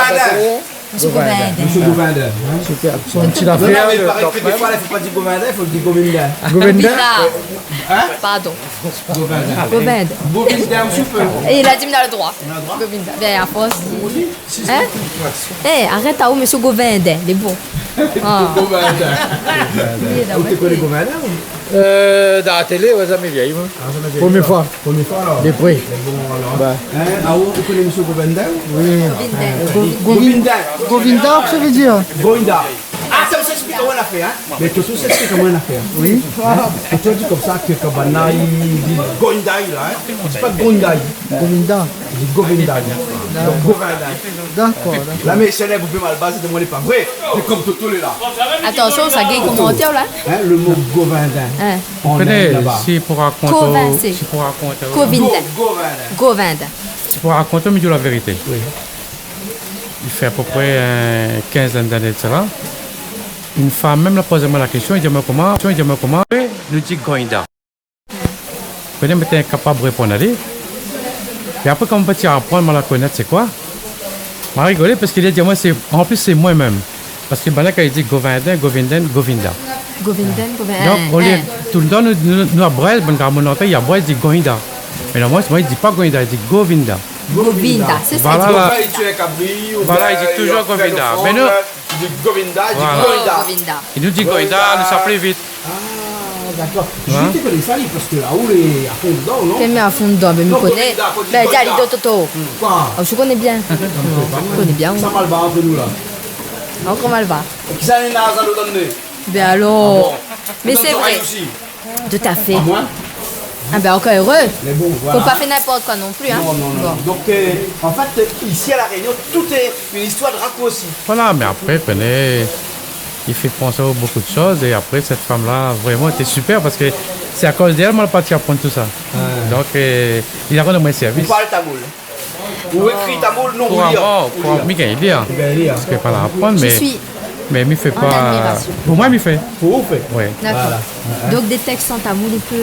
Monsieur Govindin. Monsieur Govindin, hein. Super. Son ti zafèr, non, mé i paré ke défoi, la, i fo pa dir Govindin, i fo dir Govinda. Govinda. Govinda. Hein ? Pardon. Govindin. Govindin. Govindin, on peut. É la di, na le droi. Na le droi ? Govinda. Bin, a fors. Hein ? Eh, arèt aou, monsieur Govindin, lé bon. Ah. Govindin. Ou té koné Govindin, ou ? Euh, dan la télé, ouais, zamé vi, moin. Ah, zamé vi. Promié foi. Promié foi, alor. De pré. Mé bon, alor. Bah. Hein, ah, ou koné monsieur Govinda ? Oui. Govinda. Go-, Govinda. Govinda, kosa i vé dir ? Govinda. Ah, sa, sa i ésplik amoin in nafèr, hein. Mé ke sa i ésplik amoin in nafèr. Oui. Hein ? É ou di konmsa ke kan banna i di Govinda, la, hein. I di pa Govinda. Govinda. I di Govinda. Donk, Govinda. Dakor, dakor. La, mé sé in pé mal bazé, de moin lé pa vré. Mé kom Toto lé la. Atansion, sa gingn komantèr la. Hein, le mot Govinda. Hein. Ou koné, laba. Si pou rakont, Govinda, sé si pou rakont, Govinda. Go-, Govinda. Govinda. Si pou rakont, mi di la vérité. Oui. I fé apopré, euh, in kinzèn d'ané de sela. In fanm mèm la poz amoin la késtion, i di amoin koman, i di amoin koman, nou di Govinda. Pétèt mi té inkapab réponn ali. É apré, kan moin la parti aprann, moin la konèt sé koi. Ma rigolé parske li la di amoin, sé, an plis, sé moin mèm. Parske banna kan i di Govindin, Govindan, Govinda. Govindin, Govin-, donk, hein, olié, hein. Toultan, nou, nou, nou, a Brèz, bann gramoun antann, i a Brèz, i di Govinda. Mé non, moin, moin, i di pa Govinda, i di Govinda. Govinda, sé sa, voilà, i di. Voilà. Ou va, i di touzour Govinda. Mé nou, i di Govinda, i di Govinda. Oh, Govinda. É nou di Govinda, nou sa pli vit. Ah, dakor. Hein ? Zis té koné sa, li, parske la ou lé a fon dedan, non ? Tèlman a fon dedan, mé mi koné. Donk, Govinda, kan ou di Govinda. Bin, di ali, Toto. Hmm. Koi ? Ah, mi koné bien. Mi koné bien, oui. Sa mal va ant nou la. Ankor mal va. É kisa néna sa lo dan le né ? Bin alor. Ah bon ? Mé sé vré. Tout à fait. Ah, moin ? Ah bin, ankor éré. Mé bon, voilà. Fo pa fé ninport koi non pli, hein. Non, non, non. Bon. Donk, euh, an fèt, isi a La Rényon, tout lé in istoir de rakorsi. Voilà, mé apré, koné, i fé pans a bonpé de shoz, é apré, sèt fanm-la, vréman, lété super, parske sé akoz d'èl moin la parti aprann tousa. Ouais. Donk, euh, li la rann amoin sèrvis. Ou parl tamoul ? Ou ékri tamoul ? Non, ou lir. Kouramman, ou lir. Mi gingn lir. Ou gingn lir. Parske pa la aprann, mé, mé mi fé pa. Je suis en admiration. Pou moin, mi fé. Pou ou, ou fé. Oui. Dakor. Voilà. Donk, dé tèks an tamoul, ou pé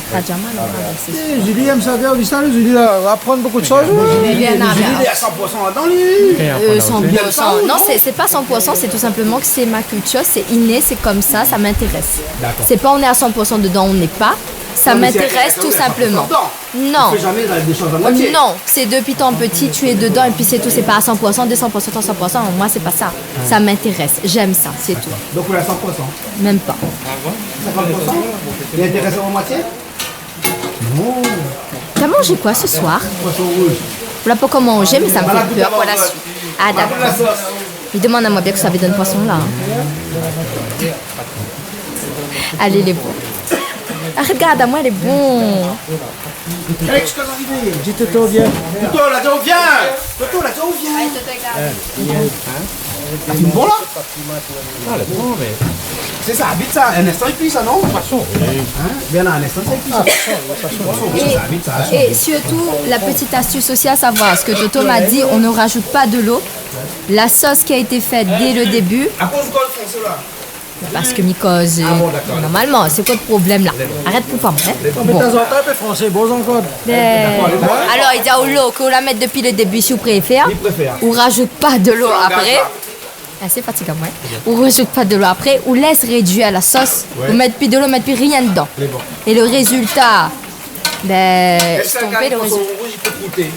traduir amoin, alor, ah, bin, sé super. Eh, Julie èm sa, gard sa, Julie la aprann bonpé de shoz. Mé bien, Julie lé a san pour san ladan, li. Euh, san pour san. Non, sé, sé pa san pour san, sé tou sinpleman ke sé mon kiltir, sé inné, sé konmsa, sa m'intéresse. Dakor. Sé pa on est à cent pour cent dedans, on n'est pas. Non, mé sé in kèlk'shoz, tout sinpleman. Non. Ou fé zamé dé shoz a moitié. Non, sé dopi tan pti, ou lé dedan épi sé tou, sé pa a san pour san, dé san pour san, troi san pour san. Moin, sé pa sa. Ouais. Sa m'intéresse, j'aime ça, sé tou. Dakor. Donk, ou lé a san pour san ? Mèm pa. Ah bon ? Sinkant pour san ? Lé intérésé a moitié ? Non. T'as mangé quoi ce soir ? Poisson rouge. Ou la pankor manzé, mé sa mi fé pèr pou la suit. Voilà, gout la sos. Ah, dakor. Li demann amoin bien kosa i done poisson la, hein. Alé, lé bon. Ah, regard amoin, lé bon. Alex, kan arivé ? Di Toto, vien. Toto, la di, vien. Toto, la di, vien. Hein ? La fine bon la ? Ah, lé bon, mé sé sa, vit sa, in instan i kui sa, non ? Poisson, oui. Hein ? Bien, in instan i kui sa. Ah, poisson, oui, poisson. Poisson, oui, sa, vit sa. Et surtout, la petite astuce aussi à savoir, ce que Toto m'a dit, on ne rajoute pas de l'eau. La sauce qui a été faite dès le début. Akoz ou koz fransé la ? Parske mi koz, euh, normalman. Ah bon, dakor. Sé koi le problèm la ? Arèt pou pa moin, hein ? Bon. Mé tanzantan, in pé fransé, bon, ankor. Euh, alor, i di, ah, lo ke ou la mèt dopi le début, si ou préfèr, ou rajout pa de lo apré. Ah, sé fatigan, ouais. Ou rajout pa de lo apré, ou lès réduir la sos, ou mèt pi de lo, mèt pi rien dedan. Lé bon. É le rézilta, bin, èske in kari poisson rouj i pé krouté ?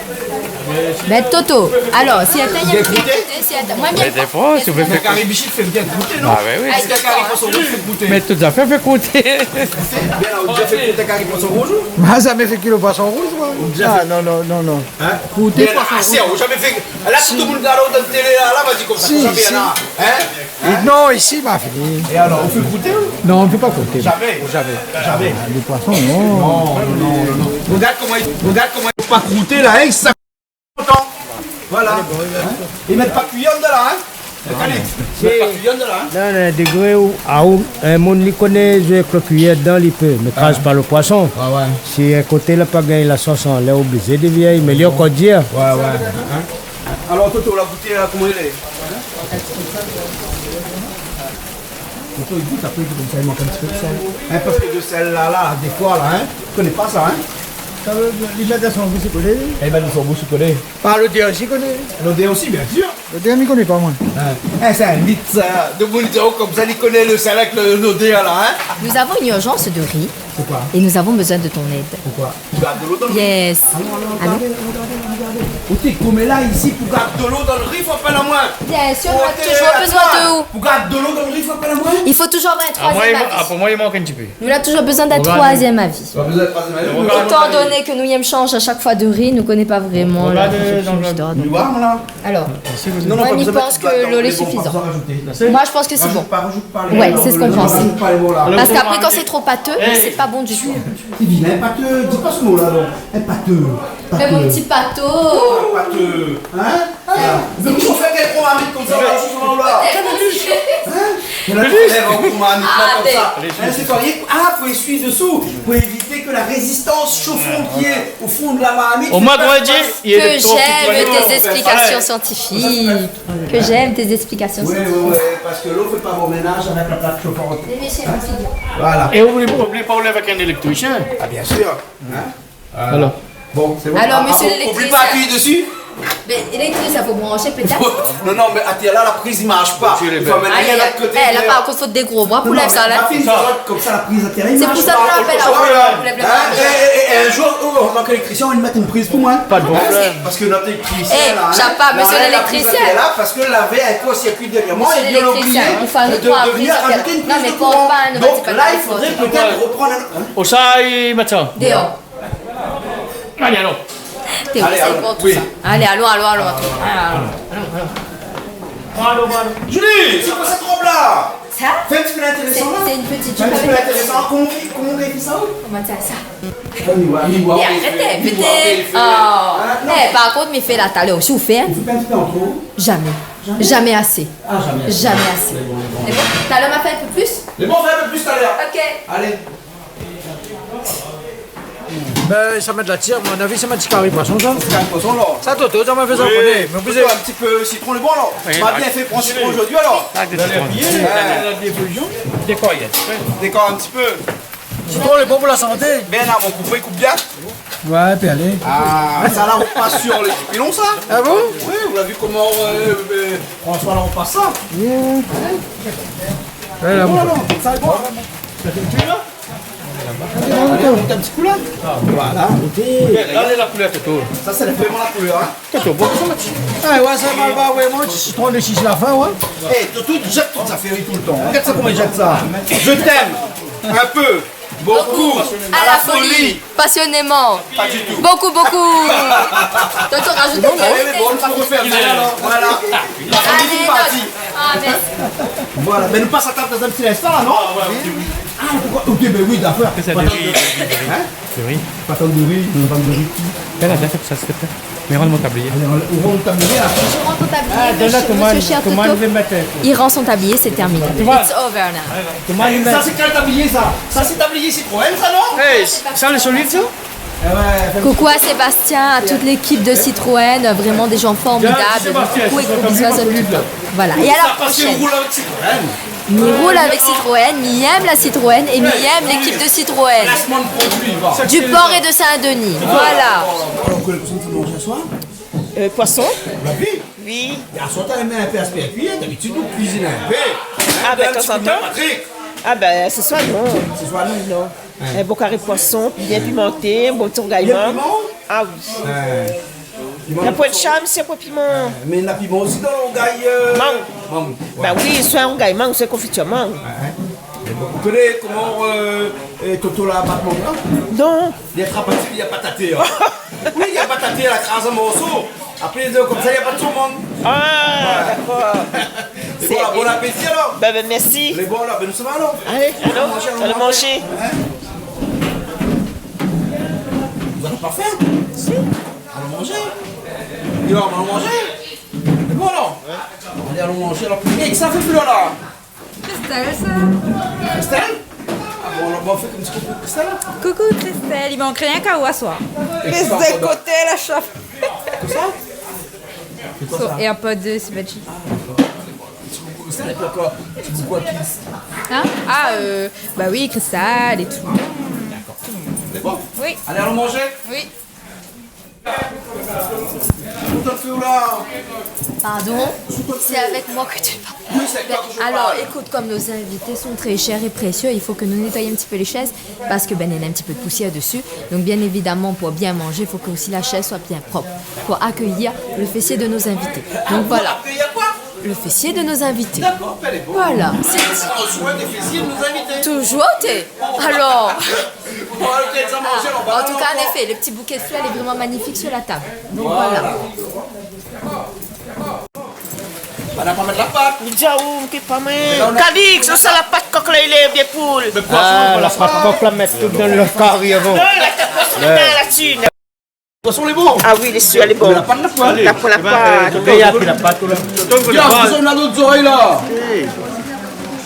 Bin, Toto, alor, si atann, i pé krouté, si atann, moin, bien. Mé défoi, si ou vé fé kari bichik, i fé bien krouté, non ? Ah, bin oui. Èske in kari poisson rouj i pé krouté ? Mé tout zafèr i fé krouté. Bien, ou la déza fé krouté kari poisson rouj, ou ? Moin, zamé fé kui lo poisson rouj, moin. Ou la déza fé ? Ah, non, non, non, non. Hein ? Krouté poisson rouj. Bien, ah, si, ou la zamé fé. La, tout le moun i gard dan la télé la, la, va dir konmsa, si, konmsa, si. Hein ? Non, isi, ma fini. É alor, ou fé krouté, ou ? Non, mi fé pa krouté. Zamé. Zamé. Ah, lo poisson, non. Non, non, non, non, non. Regard koman i, regard koman i fé pa krouté la, hein, sa kontan. Voilà. Hein ? I mèt pa kuiyèr dedan la, hein ? Regardé, i mèt pa kuiyèr dedan la, hein ? Non, non, dégré ou, a ou, in moun li koné zoué èk lo kuiyèr dedan, li pé, mé kraz pa lo poisson. Ouais, ouais. Si in koté la pa gingn la sos anlèr, oblizé dévié, mé li ankor dir. Ouais, ouais. Hein ? Alor, Toto, la boutéy la, koman i lé ? Toto, li gout, apré, li di konmsa, i mank in ti pé de sèl. Hein, parske de sèl la, la, défoi, la, hein, ou koné pa sa, hein ? Sa, le, le, li mèt dan son boush, li koné. Li mèt dan son boush, li koné. Par lodèr osi, li koné. Lodèr osi, bien sir. Lodèr, mi koné pa, moin. Hein. Eh, sé in mit, sa. Demoun i di konmsa, li koné le sèl avèk le, lodèr, la, hein. Nous avons une urgence de riz. Pourquoi ? Et nous avons besoin de ton aide. Pourquoi ? Ou gard dolo dan le ri ? Yes. Alon, alon, alon, gardé, alon, gardé, alon, gardé. Ou té koméla isi pou gard dolo dan le ri, fo apèl amoin. Bien sûr, on a toujours besoin de vous. Pou gard dolo dan le ri, fo apèl amoin. Il faut toujours avoir un troisième avis. Ah, moin, i man-, ah, pou moin, i mank in ti pé. Nou la touzour bézoin d'in troizièm avi. Ou la bézoin d'in troizièm avi. Étan doné ke nou yèm shanj a shak foi de ri, nou koné pa vréman la konséksion du dor, donk. Alor, moin, mi pans ke lo lé sifizan. Moin, mi pans ke sé bon. Rajout pa, rajout pa, rajout pa. Ouais, sé sak mi pans. Rajout pa, voilà. Parske apré, kan sé tro pateu, sé pa bon ditou. Sé vilin, pateu, di pa se mo-la, non. In pateu. Fé mon ti pato. Pateu. Hein ? Voilà. Mé ou fé kèl pran marmit konmsa, la, sou son la ? Hein ? Ou la fé in pran marmit la, konmsa. Hein, sé koi ? Ah, pou ésuiy désou, pou évité ke la rézistans shof ki lé o fon de la marmit, i fé pa. Au moins, qu'on dit, il y a des... Que j'aime tes explications scientifiques. Que j'aime tes explications scientifiques. Oui, oui, oui, parske la ou fé pa bon ménaz avèk la plak shofant. Voilà. É oubli pa, oubli pa, ou lé avèk in éléktrisien. Ah, bien sir. Hein ? Alor. Bon, sé bon. Alor, mésyé léléktrisien. Ah, ah, bon, oubli pa apiyé dési. Mé éléktrisien, sa fo branshé, pétèt. Non, non, mé atèr la, la priz i marsh pa. I fo amenn ali lot koté. Ay, ay, ay. Eh, la, par kont, fo dé gro boi pou lèv sa, la. Non, mé ma fiy, sa, konmsa, la priz atèr la i marsh pa. Sé pou sa nou apèl la. Hein ? É, é, é in zour, ou, an tan k'éléktrisièn, ou mèt in priz pou moin. Pa de problèm. Parske nout éléktrisièn, la, hein, la, la priz atèr la, parske lavé in kourt-sirkui dèrnièrman, é bien oblizé de, de vnir rajouté in priz de kouran. Mésyé léléktrisièn, i fo in gro boi, nou va di pa d'élèktrisien. Donk la, i fodré pétèt reprann in, hein ? Déor. Osa i mèt sa ? Déor. Alé, alon. Alé, alon, oui. Alé, alon, alon, alon. Alon, alon, alon. Alon, alon. Julie, sé koi sèt rob-la ? Sa ? Fé in ti pé lintérésan, la. Sé, sé in ti jup avèk in ti... Fé in ti pé lintérésan. Koman i, koman i fé sa, ou ? Koman sa, sa ? Kom i voi, i voi. É arèt, i fé, i fé. Hein ? Non. Eh, par kont, mi fé la talèr osi, ou fé, hein ? Ou fé pa in ti pé an tro ? Zamé. Zamé ? Zamé asé. Ah, zamé asé. Zamé asé. Lé bon, lé bon. Lé bon. Talèr, ma fé in pé plis. Lé bon, fé in pé plis talèr. Ok. Alé. Bin, sa mèt la tir, mon avi, sa mèt ti kari poison, sa. Kari poison, la. Sa, Toto, sa ma fé sa, oui, koné. Mé oblizé. Toto, in ti pé sitron, lé bon, la. Oui. Ma bien fé pran sitron zordi, alor. Ah, dé sitron. Ouais. Dékor, yes. Dékor in ti pé. Sitron lé bon pou la santé. Bin la, mon koupé, i koup bien. Ouais, pé alé. Ah, sa la, ou pas sur lé pilon, sa. Ah bon ? Oui, ou la vi koman, euh, euh, François la, ou pas sa. Yeah. Ouais, la, bon. Voilà, sa lé bon. Sa fé kui, la. Alé, on gout in ti kou, la. Voilà, gout. Regard la koulèr, Toto. Sa sé vrèman la koulèr, hein. Toto, bon, sa mèt. Eh, ouais, sa mal, bah, ouais, moin, sitron, lé sis la fin, ouais. Eh, Toto, i zèt tout zafèr, li, toultan. Regard sa, koman i zèt sa. Je t'aime. Un peu. Beaucoup. Beaucoup. À la folie. Passionnément. Pas du tout. Beaucoup, beaucoup. Toto, rajout in ti pé. Alé, lé bon, nou pé fé sa, alor. Voilà. Alé, la fami lé parti. Ah, mèrsi. Voilà, bin, nou pas a tab dan in ti linstan, la, non ? Ah, ouais, ok, oui. Ah, poukoi ? Ok, bin oui, dakor. Patat de ri. Hein ? De ri. Patat de ri, patat de ri. Fé la, fé sa, s'il te plaît. Mé rann mon tablié. Alé, rann, rann out tablié, la. Tu rentres ton tablier, monsieur, monsieur Toto. Ah, donn la, koman, koman i vé mèt, euh, il rend son tablier, c'est terminé. It's over now. Sa sé kèl tablié, sa ? Sa sé tablié Citroën, sa, non ? Eh, sa lé solid, sa ? Coucou à Sébastien, à toute l'équipe de Citroën, vraiment des gens formidables. Coucou et gros bisous à zot tout. Voilà. Et alors, sa, parske ou roul avèk Citroën. Mi roul avèk Citroën, mi èm la Citroën é mi èm lékip de Citroën. Plasman de produi, va. Du port et de Saint-Denis. Voilà. Alor, kosa ou manz aswar ? Euh, poison. Ou la vi ? Oui. Aswar, ou la mèt in pé asperkui, hein, dabitid, ou kuizine in pé. Ah, bin, tanzantan. Patrick. Ah, bin, se soir, non. Se soir, non. Non. Hein. In bon kari poison, bien pimanté, in bon ti rougay mang. Bien piman ? Ah oui. Hein. Piman. Na poin de sham, sé poin piman. Hein. Mé na piman osi dan rougay, euh, mang. Mang. Bah oui, soi rougay mang, soi konfitir mang. Hein. Mé bon, ou koné koman, euh, euh, Toto la bat mang la ? Non. Li la trap in ti, li la bataté, hein. Oui, li la bataté, li la kraz an morso. Apré, li di konmsa, li la bat son mang. Ah, dakor. Voilà, bon apéti, alor. Bin, bin, mèrsi. Lé bon, la, bin, nou sava, alor. Alé, alon manzé, alon manzé. Hein ? Zot la pa fin ? Si. Alon manzé. Alon manzé. Lé bon, alor. Alé, alon manzé, alor. Eh, kosa i fé flèr, la ? Christelle, sa. Christelle ? Ah bon, alor, bon, fé in ti koukou Christelle. Koukou Christelle, i mank rienk aou aswar. Lès de koté la shaf. Kosa ? Sé koi sa ? Son AirPod, euh, sé pa ti. Ah, dakor. Ti koukou Christelle, é poukoi ? Ti koukou a ki ? Hein ? Ah, euh, bah oui, Christelle et tout. Dakor. Lé bon ? Oui. Alé, alon manzé. Oui. Pardon ? C'est avec moi que tu parles. Alors, écoute, comme nos invités sont très chers et précieux, il faut que nous nettoyions un petit peu les chaises parce que, ben, il y a un petit peu de poussière dessus. Donc, bien évidemment, pour bien manger, il faut que aussi la chaise soit bien propre pour accueillir le fessier de nos invités. Donc, voilà. Le fessier de nos invités. D'accord, elle est bonne. Voilà, c'est dit. Toujours, t'es. Alors. En tout cas, en effet, le petit bouquet de fleurs, il est vraiment magnifique sur la table. Donc, voilà. Madame, pa mèt la pat. Li di aou, té pa mèt. Kalix, ousa la pat kok la, lé vyé poul. Ah, la pat kok la, mèt tout dan le kari avan. Poisson, lé bon. Ah oui, lé sir, lé bon. La pat, la poin. La poin, la pat. Bien, vous avez la autre oreille, là.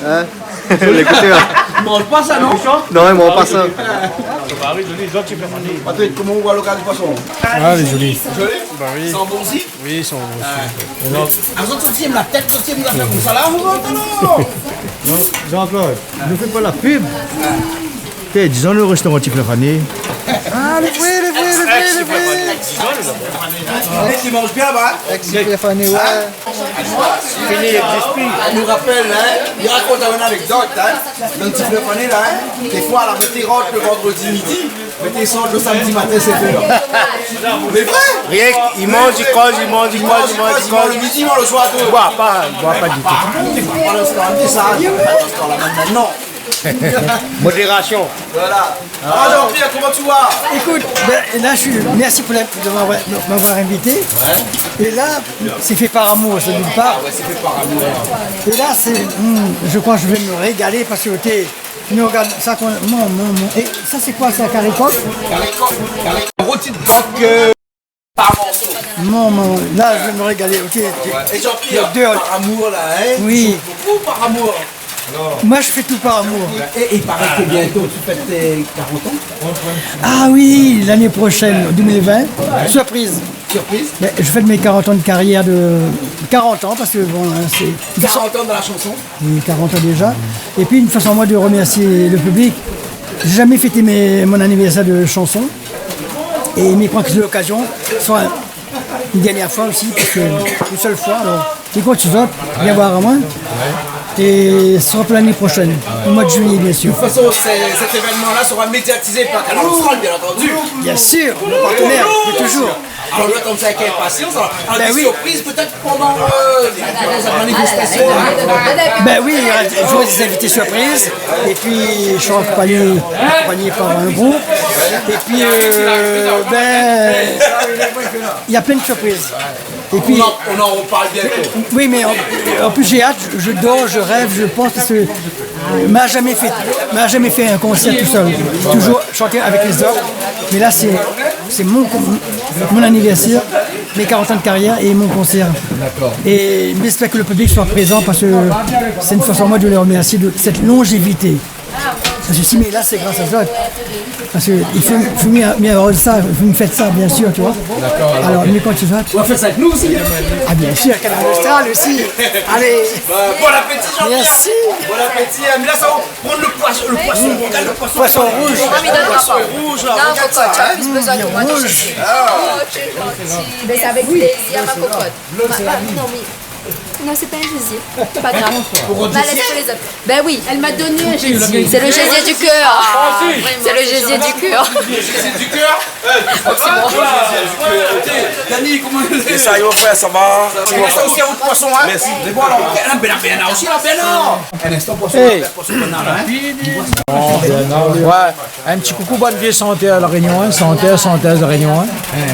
Hein ? Écoutez, hein. Ils mangent pas ça, non ? Non, ils mangent pas ça. Patrick, comment on voit le cas du poisson ? Ah, il est joli. Joli ? Bah oui. Ils sont bons aussi ? Oui, ils sont bons aussi. Ah. Et donc, ah, zot, zot i èm la tèt, zot i èm la tèt konmsa la, ou va, alor ? Jean-Claude, ne fais pas la pub. Té, disons le restaurant Ti Flafani. Ah, le vrai, le vrai, le vrai, le vrai. Mec, ils mangent bien là-bas, hein ? Ex Ti Flafani, ouais. Fini, il existe plus. Ça nous rappelle, hein, il raconte une anecdote, hein, dans Ti Flafani, là, hein, des fois, la météorite le vendredi midi, mais ils sortent le samedi matin, sept heures. Mais vrai. Rien qu'il mange, il cause, il mange, il cause, il mange, il cause. Le midi, le soir, tout. Il boit pas, il boit pas du tout. Pas le soir, ça, pas le soir, là, maintenant, non. Modération. Voilà. Alors, Jean-Pierre, comment tu vas ? Écoute, ben, là, je suis, merci pour la, de m'avoir, de m'avoir invité. Ouais. Et là, c'est fait par amour, c'est d'une part. Ah ouais, c'est fait par amour. Et là, c'est, hmm, je crois que je vais me régaler parce que, ok, nous regarde ça, qu'on, mon, mon, mon. Et ça, c'est quoi, ça, caricop ? Caricop, caricop. Rôti de coq, euh, par morceau. Mon, mon, là, je vais me régaler, ok. Ouais. Et Jean-Pierre, par amour, là, hein ? Oui. Beaucoup par amour. Alors. Moi, je fais tout par amour. Et il paraît que bientôt, tu fêtes tes quarante ans. Ah oui, l'année prochaine, deux mille vingt. Ouais. Surprise. Surprise. Mais je fête mes quarante ans de carrière de, quarante ans, parce que bon, hein, c'est... Quarante ans dans la chanson. Oui, quarante ans déjà. Et puis, une façon, moi, de remercier le public. J'ai jamais fêté mes, mon anniversaire de chanson. Et mi kroi que c'est l'occasion, soit une dernière fois aussi, parce que une seule fois, alors, mi kont azot, vien voir amoin. Et ce sera pour l'année prochaine, au mois de juillet, bien sûr. De toute façon, c'est, cet événement-là sera médiatisé par Kanal Austral, bien entendu. Bien sûr, mon partenaire, de toujours. Alors, on attend ça avec impatience. Alors, des surprises peut-être pendant, euh, pendant cette manifestation, hein. Ben oui, il y aura des, il y aura des invités surprises. Et puis, je serai accompagné, accompagné par un groupe. Et puis, euh, ben, il y a plein de surprises. Et puis, on en, on en reparle bientôt. Oui, mais en, en plus, j'ai hâte, je, je dors, je rêve, je pense, parce que ma jamais fait, ma jamais fait un concert tout seul. Toujours chanter avec les autres. Mais là, c'est, c'est mon, mon anniversaire, mes quarante ans de carrière et mon concert. D'accord. Et j'espère que le public sera présent parce que c'est une façon, moi, de les remercier de cette longévité. Parce que si, mais là, c'est grâce à ça. Parce que il faut, faut mieux, mieux avoir ça, il faut une fête ça, bien sûr, tu vois. D'accord, alors, ok. Alors, mais quand tu vas... On va faire ça avec nous aussi, hein. Ah, bien sûr, Kanal Austral aussi. Allez. Bah, bon appétit, Jean-Pierre. Merci. Bon appétit, hein. Mais là, ça va prendre le poisson, le poisson. Oui. Regarde le poisson. Poisson rouge. Non, mais donne-moi pas. Poisson rouge, là, regarde ça, hein. Non, cocotte, tu as plus besoin que moi, je sais. Mmh, il est rouge. Ah. Oh, tu es gentil. Mais c'est avec plaisir, ma cocotte. Bleu, c'est la vie. Ma, ma, non, mais Non, c'est pas un gésier. C'est pas grave. Pour un gésier ? On va laisser pour les autres. Ben oui. Elle m'a donné un gésier. C'est le gésier du cœur. Ah, vraiment, c'est gentil. C'est le gésier du cœur. Le gésier du cœur ? Eh, c'est moi. Voilà. Dani, comment il est ? Et ça, mon frère, ça va ? Ça va. Ça aussi, un autre poisson, hein ? Merci. Mais bon, alors, ok, là, ben, là, ben, là aussi, là, ben, là. Un instant, poisson, hey. Poisson, banane, hein ? Ouais. In ti koukou bann vié shantèr La Rényon, in, shantèr, shantèz La Rényon, in.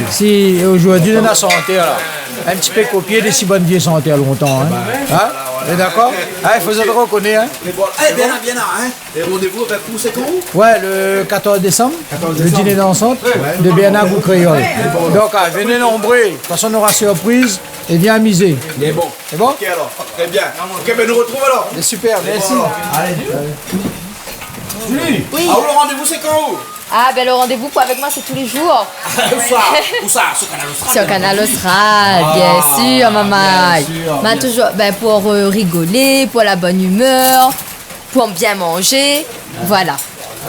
Si zordi nou néna shantèr la, in ti pé kopié dési bann vié shantèr lontan, in. In ? Lé dakor ? In, i fo zot rokoné, in. Mé bon, é, bien la, bien la, in. É randévou avèk ou, sé kan ? Ouais, le quatorze décembre, le dîner dansant de Bernard Gou Kréol. Donk, ah, venez nombreux, de tout fason nora surpriz, é vien amizé. Mé bon. Sé bon ? Ok, alor. Très bien. Ok, ben, nou artrouv alor. Mé super, mèrsi. Bon, alor. Alé. Julie, oui. Ah, le randévou, sé kan, ou ? Ah, ben, le randévou, pou avèk moin, sé tou lé jour. Ousa ? Ousa ? Sur Kanal Austral. Sur Kanal Austral, bien sûr, mamay. Ah, bien sûr, bien sûr. Mé toujours, ben, pou, euh, rigolé, pou la bone imèr, pou bien manzé, voilà.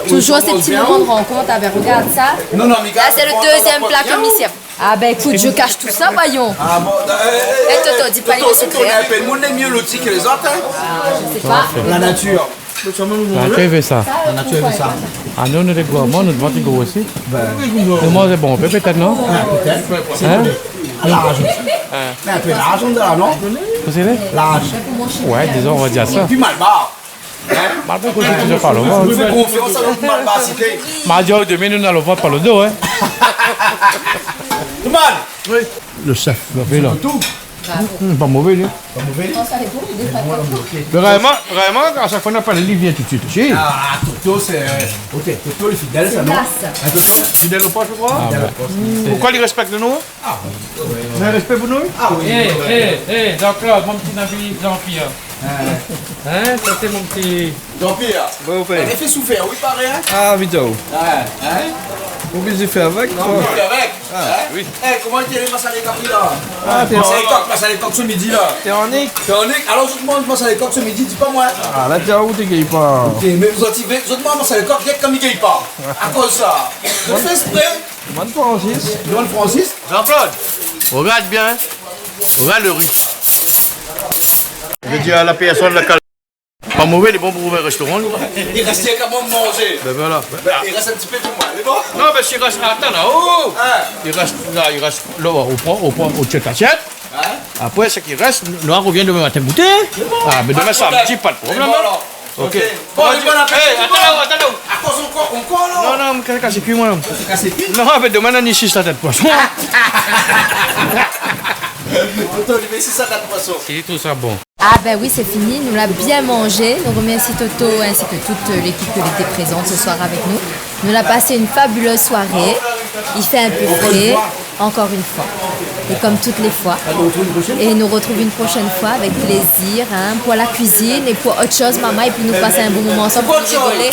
Toujours ces petits moments de rencontre avec, regarde ça. Non, non, mais là, c'est le deuxième plat que mi sers. Ah ben, écoute, je cache tout ça, voyons. Ah bon, euh, euh, eh, Toto, dis pas les secrets, hein. Toto, on a un peu de monde, les mieux lotis que les autres, hein. Ah, je sais pas. La nature. La nature fait ça. La nature fait ça. Ah, nou, nou lé gourman, nout vant lé gro osi. Ben. Nou manz bonpé, pétèt, non? Ah, pétèt. Hein? Larz. Un peu larz, on dirait, non? Kosa i lé? Larz. Ouais, disons, on va dire ça. Pi malbar. Hein? Malbar, kosa i lé, pa lo vant. Fé konfians a nout malbar, sité. Mardi, demain, nou na lo vant, pa lo do, hein. Tout le monde. Oui. Le chef. Lo vé la. Tout. Hum, pa mové, li. Pa mové. Vréman, vréman, a shak foi nou apèl li, li vien tout suit. Si. Ah, Toto, sé, euh, ok, Toto lé fidèl, sa, non? Sé klas. Hein, Toto? Fidèl o post, mi kroi. Ah, fidèl o post. Pourkoi li réspèk anou, hein? Ah, oui. Ou na réspé pou nou? Ah, oui. Eh, eh, eh, Jean-Claude, mon ti zanmi Jean-Pierre. Ah. Hein, sa sé mon ti Jean-Pierre, ouais, ouais. Ou la fé soufèr, oui, paré, hein? Ah, vit, oh. Ouais, hein? Oblizé fé avèk, koi. Non, oblizé fé avèk, hein? Ah, oui. Eh, koman i lé, masalé kok, la? Ah, té an... Masalé kok, masalé kok, se midi, la. Té an nik. Té an nik. Alor, zot i manz masalé kok se midi, di pa moin. Ah, la, té an ou té gingn pa. Ok, mé zot i vé, zot i manz masalé kok, rienk kan mi gingn pa. Akoz sa? Zot i fé ésprè. Demann Francis. Demann Francis. Jean-Claude, regarde bien. Regarde le riz. Je dis à la personne, la Pa mové, lé bon pou ouvèr restoran, li. I rès rienk a manzé. Ben voilà. Ben, i rès in ti pé pou moin, lé bon? Non, mé si i rès, atann, la, oh! Hein? I rès, la, i rès, la, ou pran, ou pran, ou tchèt, tchèt. Hein? Apré, sak i rès, nou, nou rovien demin matin gouté. Lé bon. Ah, mé demin samdi, pa de problèm, hein. Lé bon, alor. Ok. Ok. Bon, bon apéti, eh, atann, atann. Akoz ankor, ankor, la? Non, non, mi kas, kas kui, moin. Ou kas kui? Non, mé demin, nou na sis la tèt poison. Toto, li mèt sis la tèt poison. Sé tout sa, bon. Ah ben oui, c'est fini, nou la bien manzé. Nou remèrsi Toto ainsi que toute l'équipe qui était présente ce soir avec nous. Nou la passé une fabuleuse soirée. Il fait un peu frais, encore une fois. Et comme toutes les fois. Et nou retrouve une prochaine fois avec plaisir, hein, pour la cuisine et pour autre chose, maman, et puis nou passe un bon moment ensemble, nou rigole.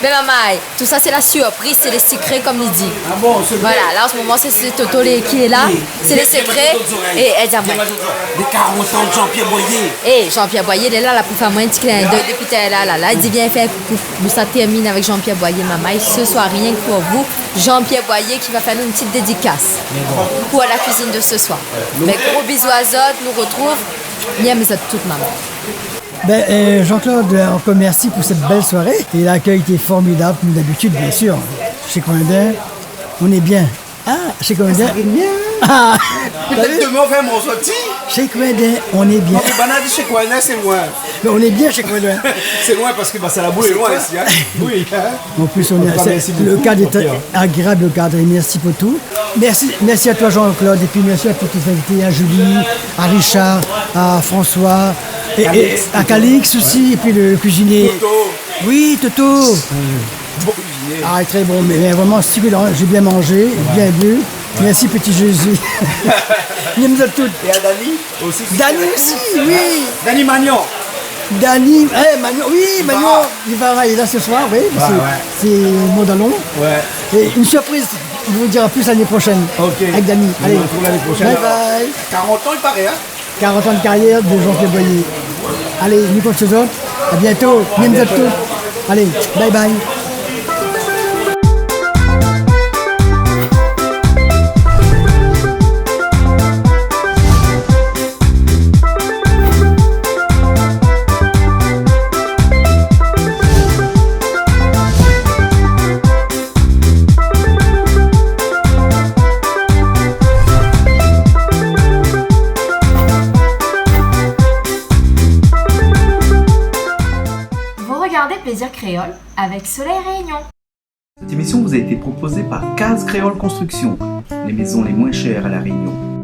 Mé maman, tout sa sé la surprise, sé lé sekré, konm li di. Ah bon, sé vré? Voilà, la an se moman sé, sé Toto lé, ki lé la. Oui. Sé lé sekré. Bien, bien, bien, bien. É èl i di amoin. Lé karant an de Jean-Pierre Boyer. É, Jean-Pierre Boyer, lé la, la pou fé amoin in ti klin d'èy dopi talèr la, la, la. Li di, vien fé in koukou. Nou sa tèrmine avèk Jean-Pierre Boyer, maman. É se soir, rienk pou vou, Jean-Pierre Boyer ki va fé anou in ti dédikas pou la cuisine de ce soir. Mé gro bizou azot, nou retrouve. Mi èm azot tout, maman. Ben, euh, Jean-Claude, euh, encore merci pour cette belle soirée. Et l'accueil était formidable, comme d'habitude, bien sûr. Chez Coindin, on est bien. Ah, chez Coindin. Ça rime bien. Ah, t'as vu ? Pétèt demin, on fé in morso de ti. Chez Coindin, on est bien. Non, mé banna di chez Coindin, sé loin. Mais on est bien chez Coindin. Sé loin parske, bah, sa la boul lé loin isi, hein. Oui, hein. En plus, on est, c'est, le cadre est agréable, le cadre, et merci pour tout. En tout cas, merci, Jean-Claude. Merci, merci à toi, Jean-Claude, et puis merci à tous tes invités, à Julie, à Richard, à François, et, et à Calix aussi, et puis le cuisinier. Toto. Oui, Toto. Bon cuisinier. Ah, très bon, mais, mais vraiment succulent, j'ai bien mangé, bien bu. Ouais. Merci, petit Jésus. Miam zot tout. Et à Dani aussi. Dani aussi, oui. Dani Magnan. Dani, eh, Magnan, oui, Magnan. Li va, li lé la ce soir, oui, parce que c'est mon dalon. Ouais. Et une surprise, je vous dirai plus l'année prochaine avec Dani. Ok. Allez. On se retrouve l'année prochaine, alors. Bye bye. Quarante ans, il paraît, hein ? Quarante ans de carrière de Jean-Pierre Boyer. Allez, nou kont su zot. À bientôt. Miam zot tout. Allez, bye bye. Vous regardez Plaisir Créole avec Soleil Réunion. Cette émission vous a été proposée par Case Créole Construction, les maisons les moins chères à La Réunion.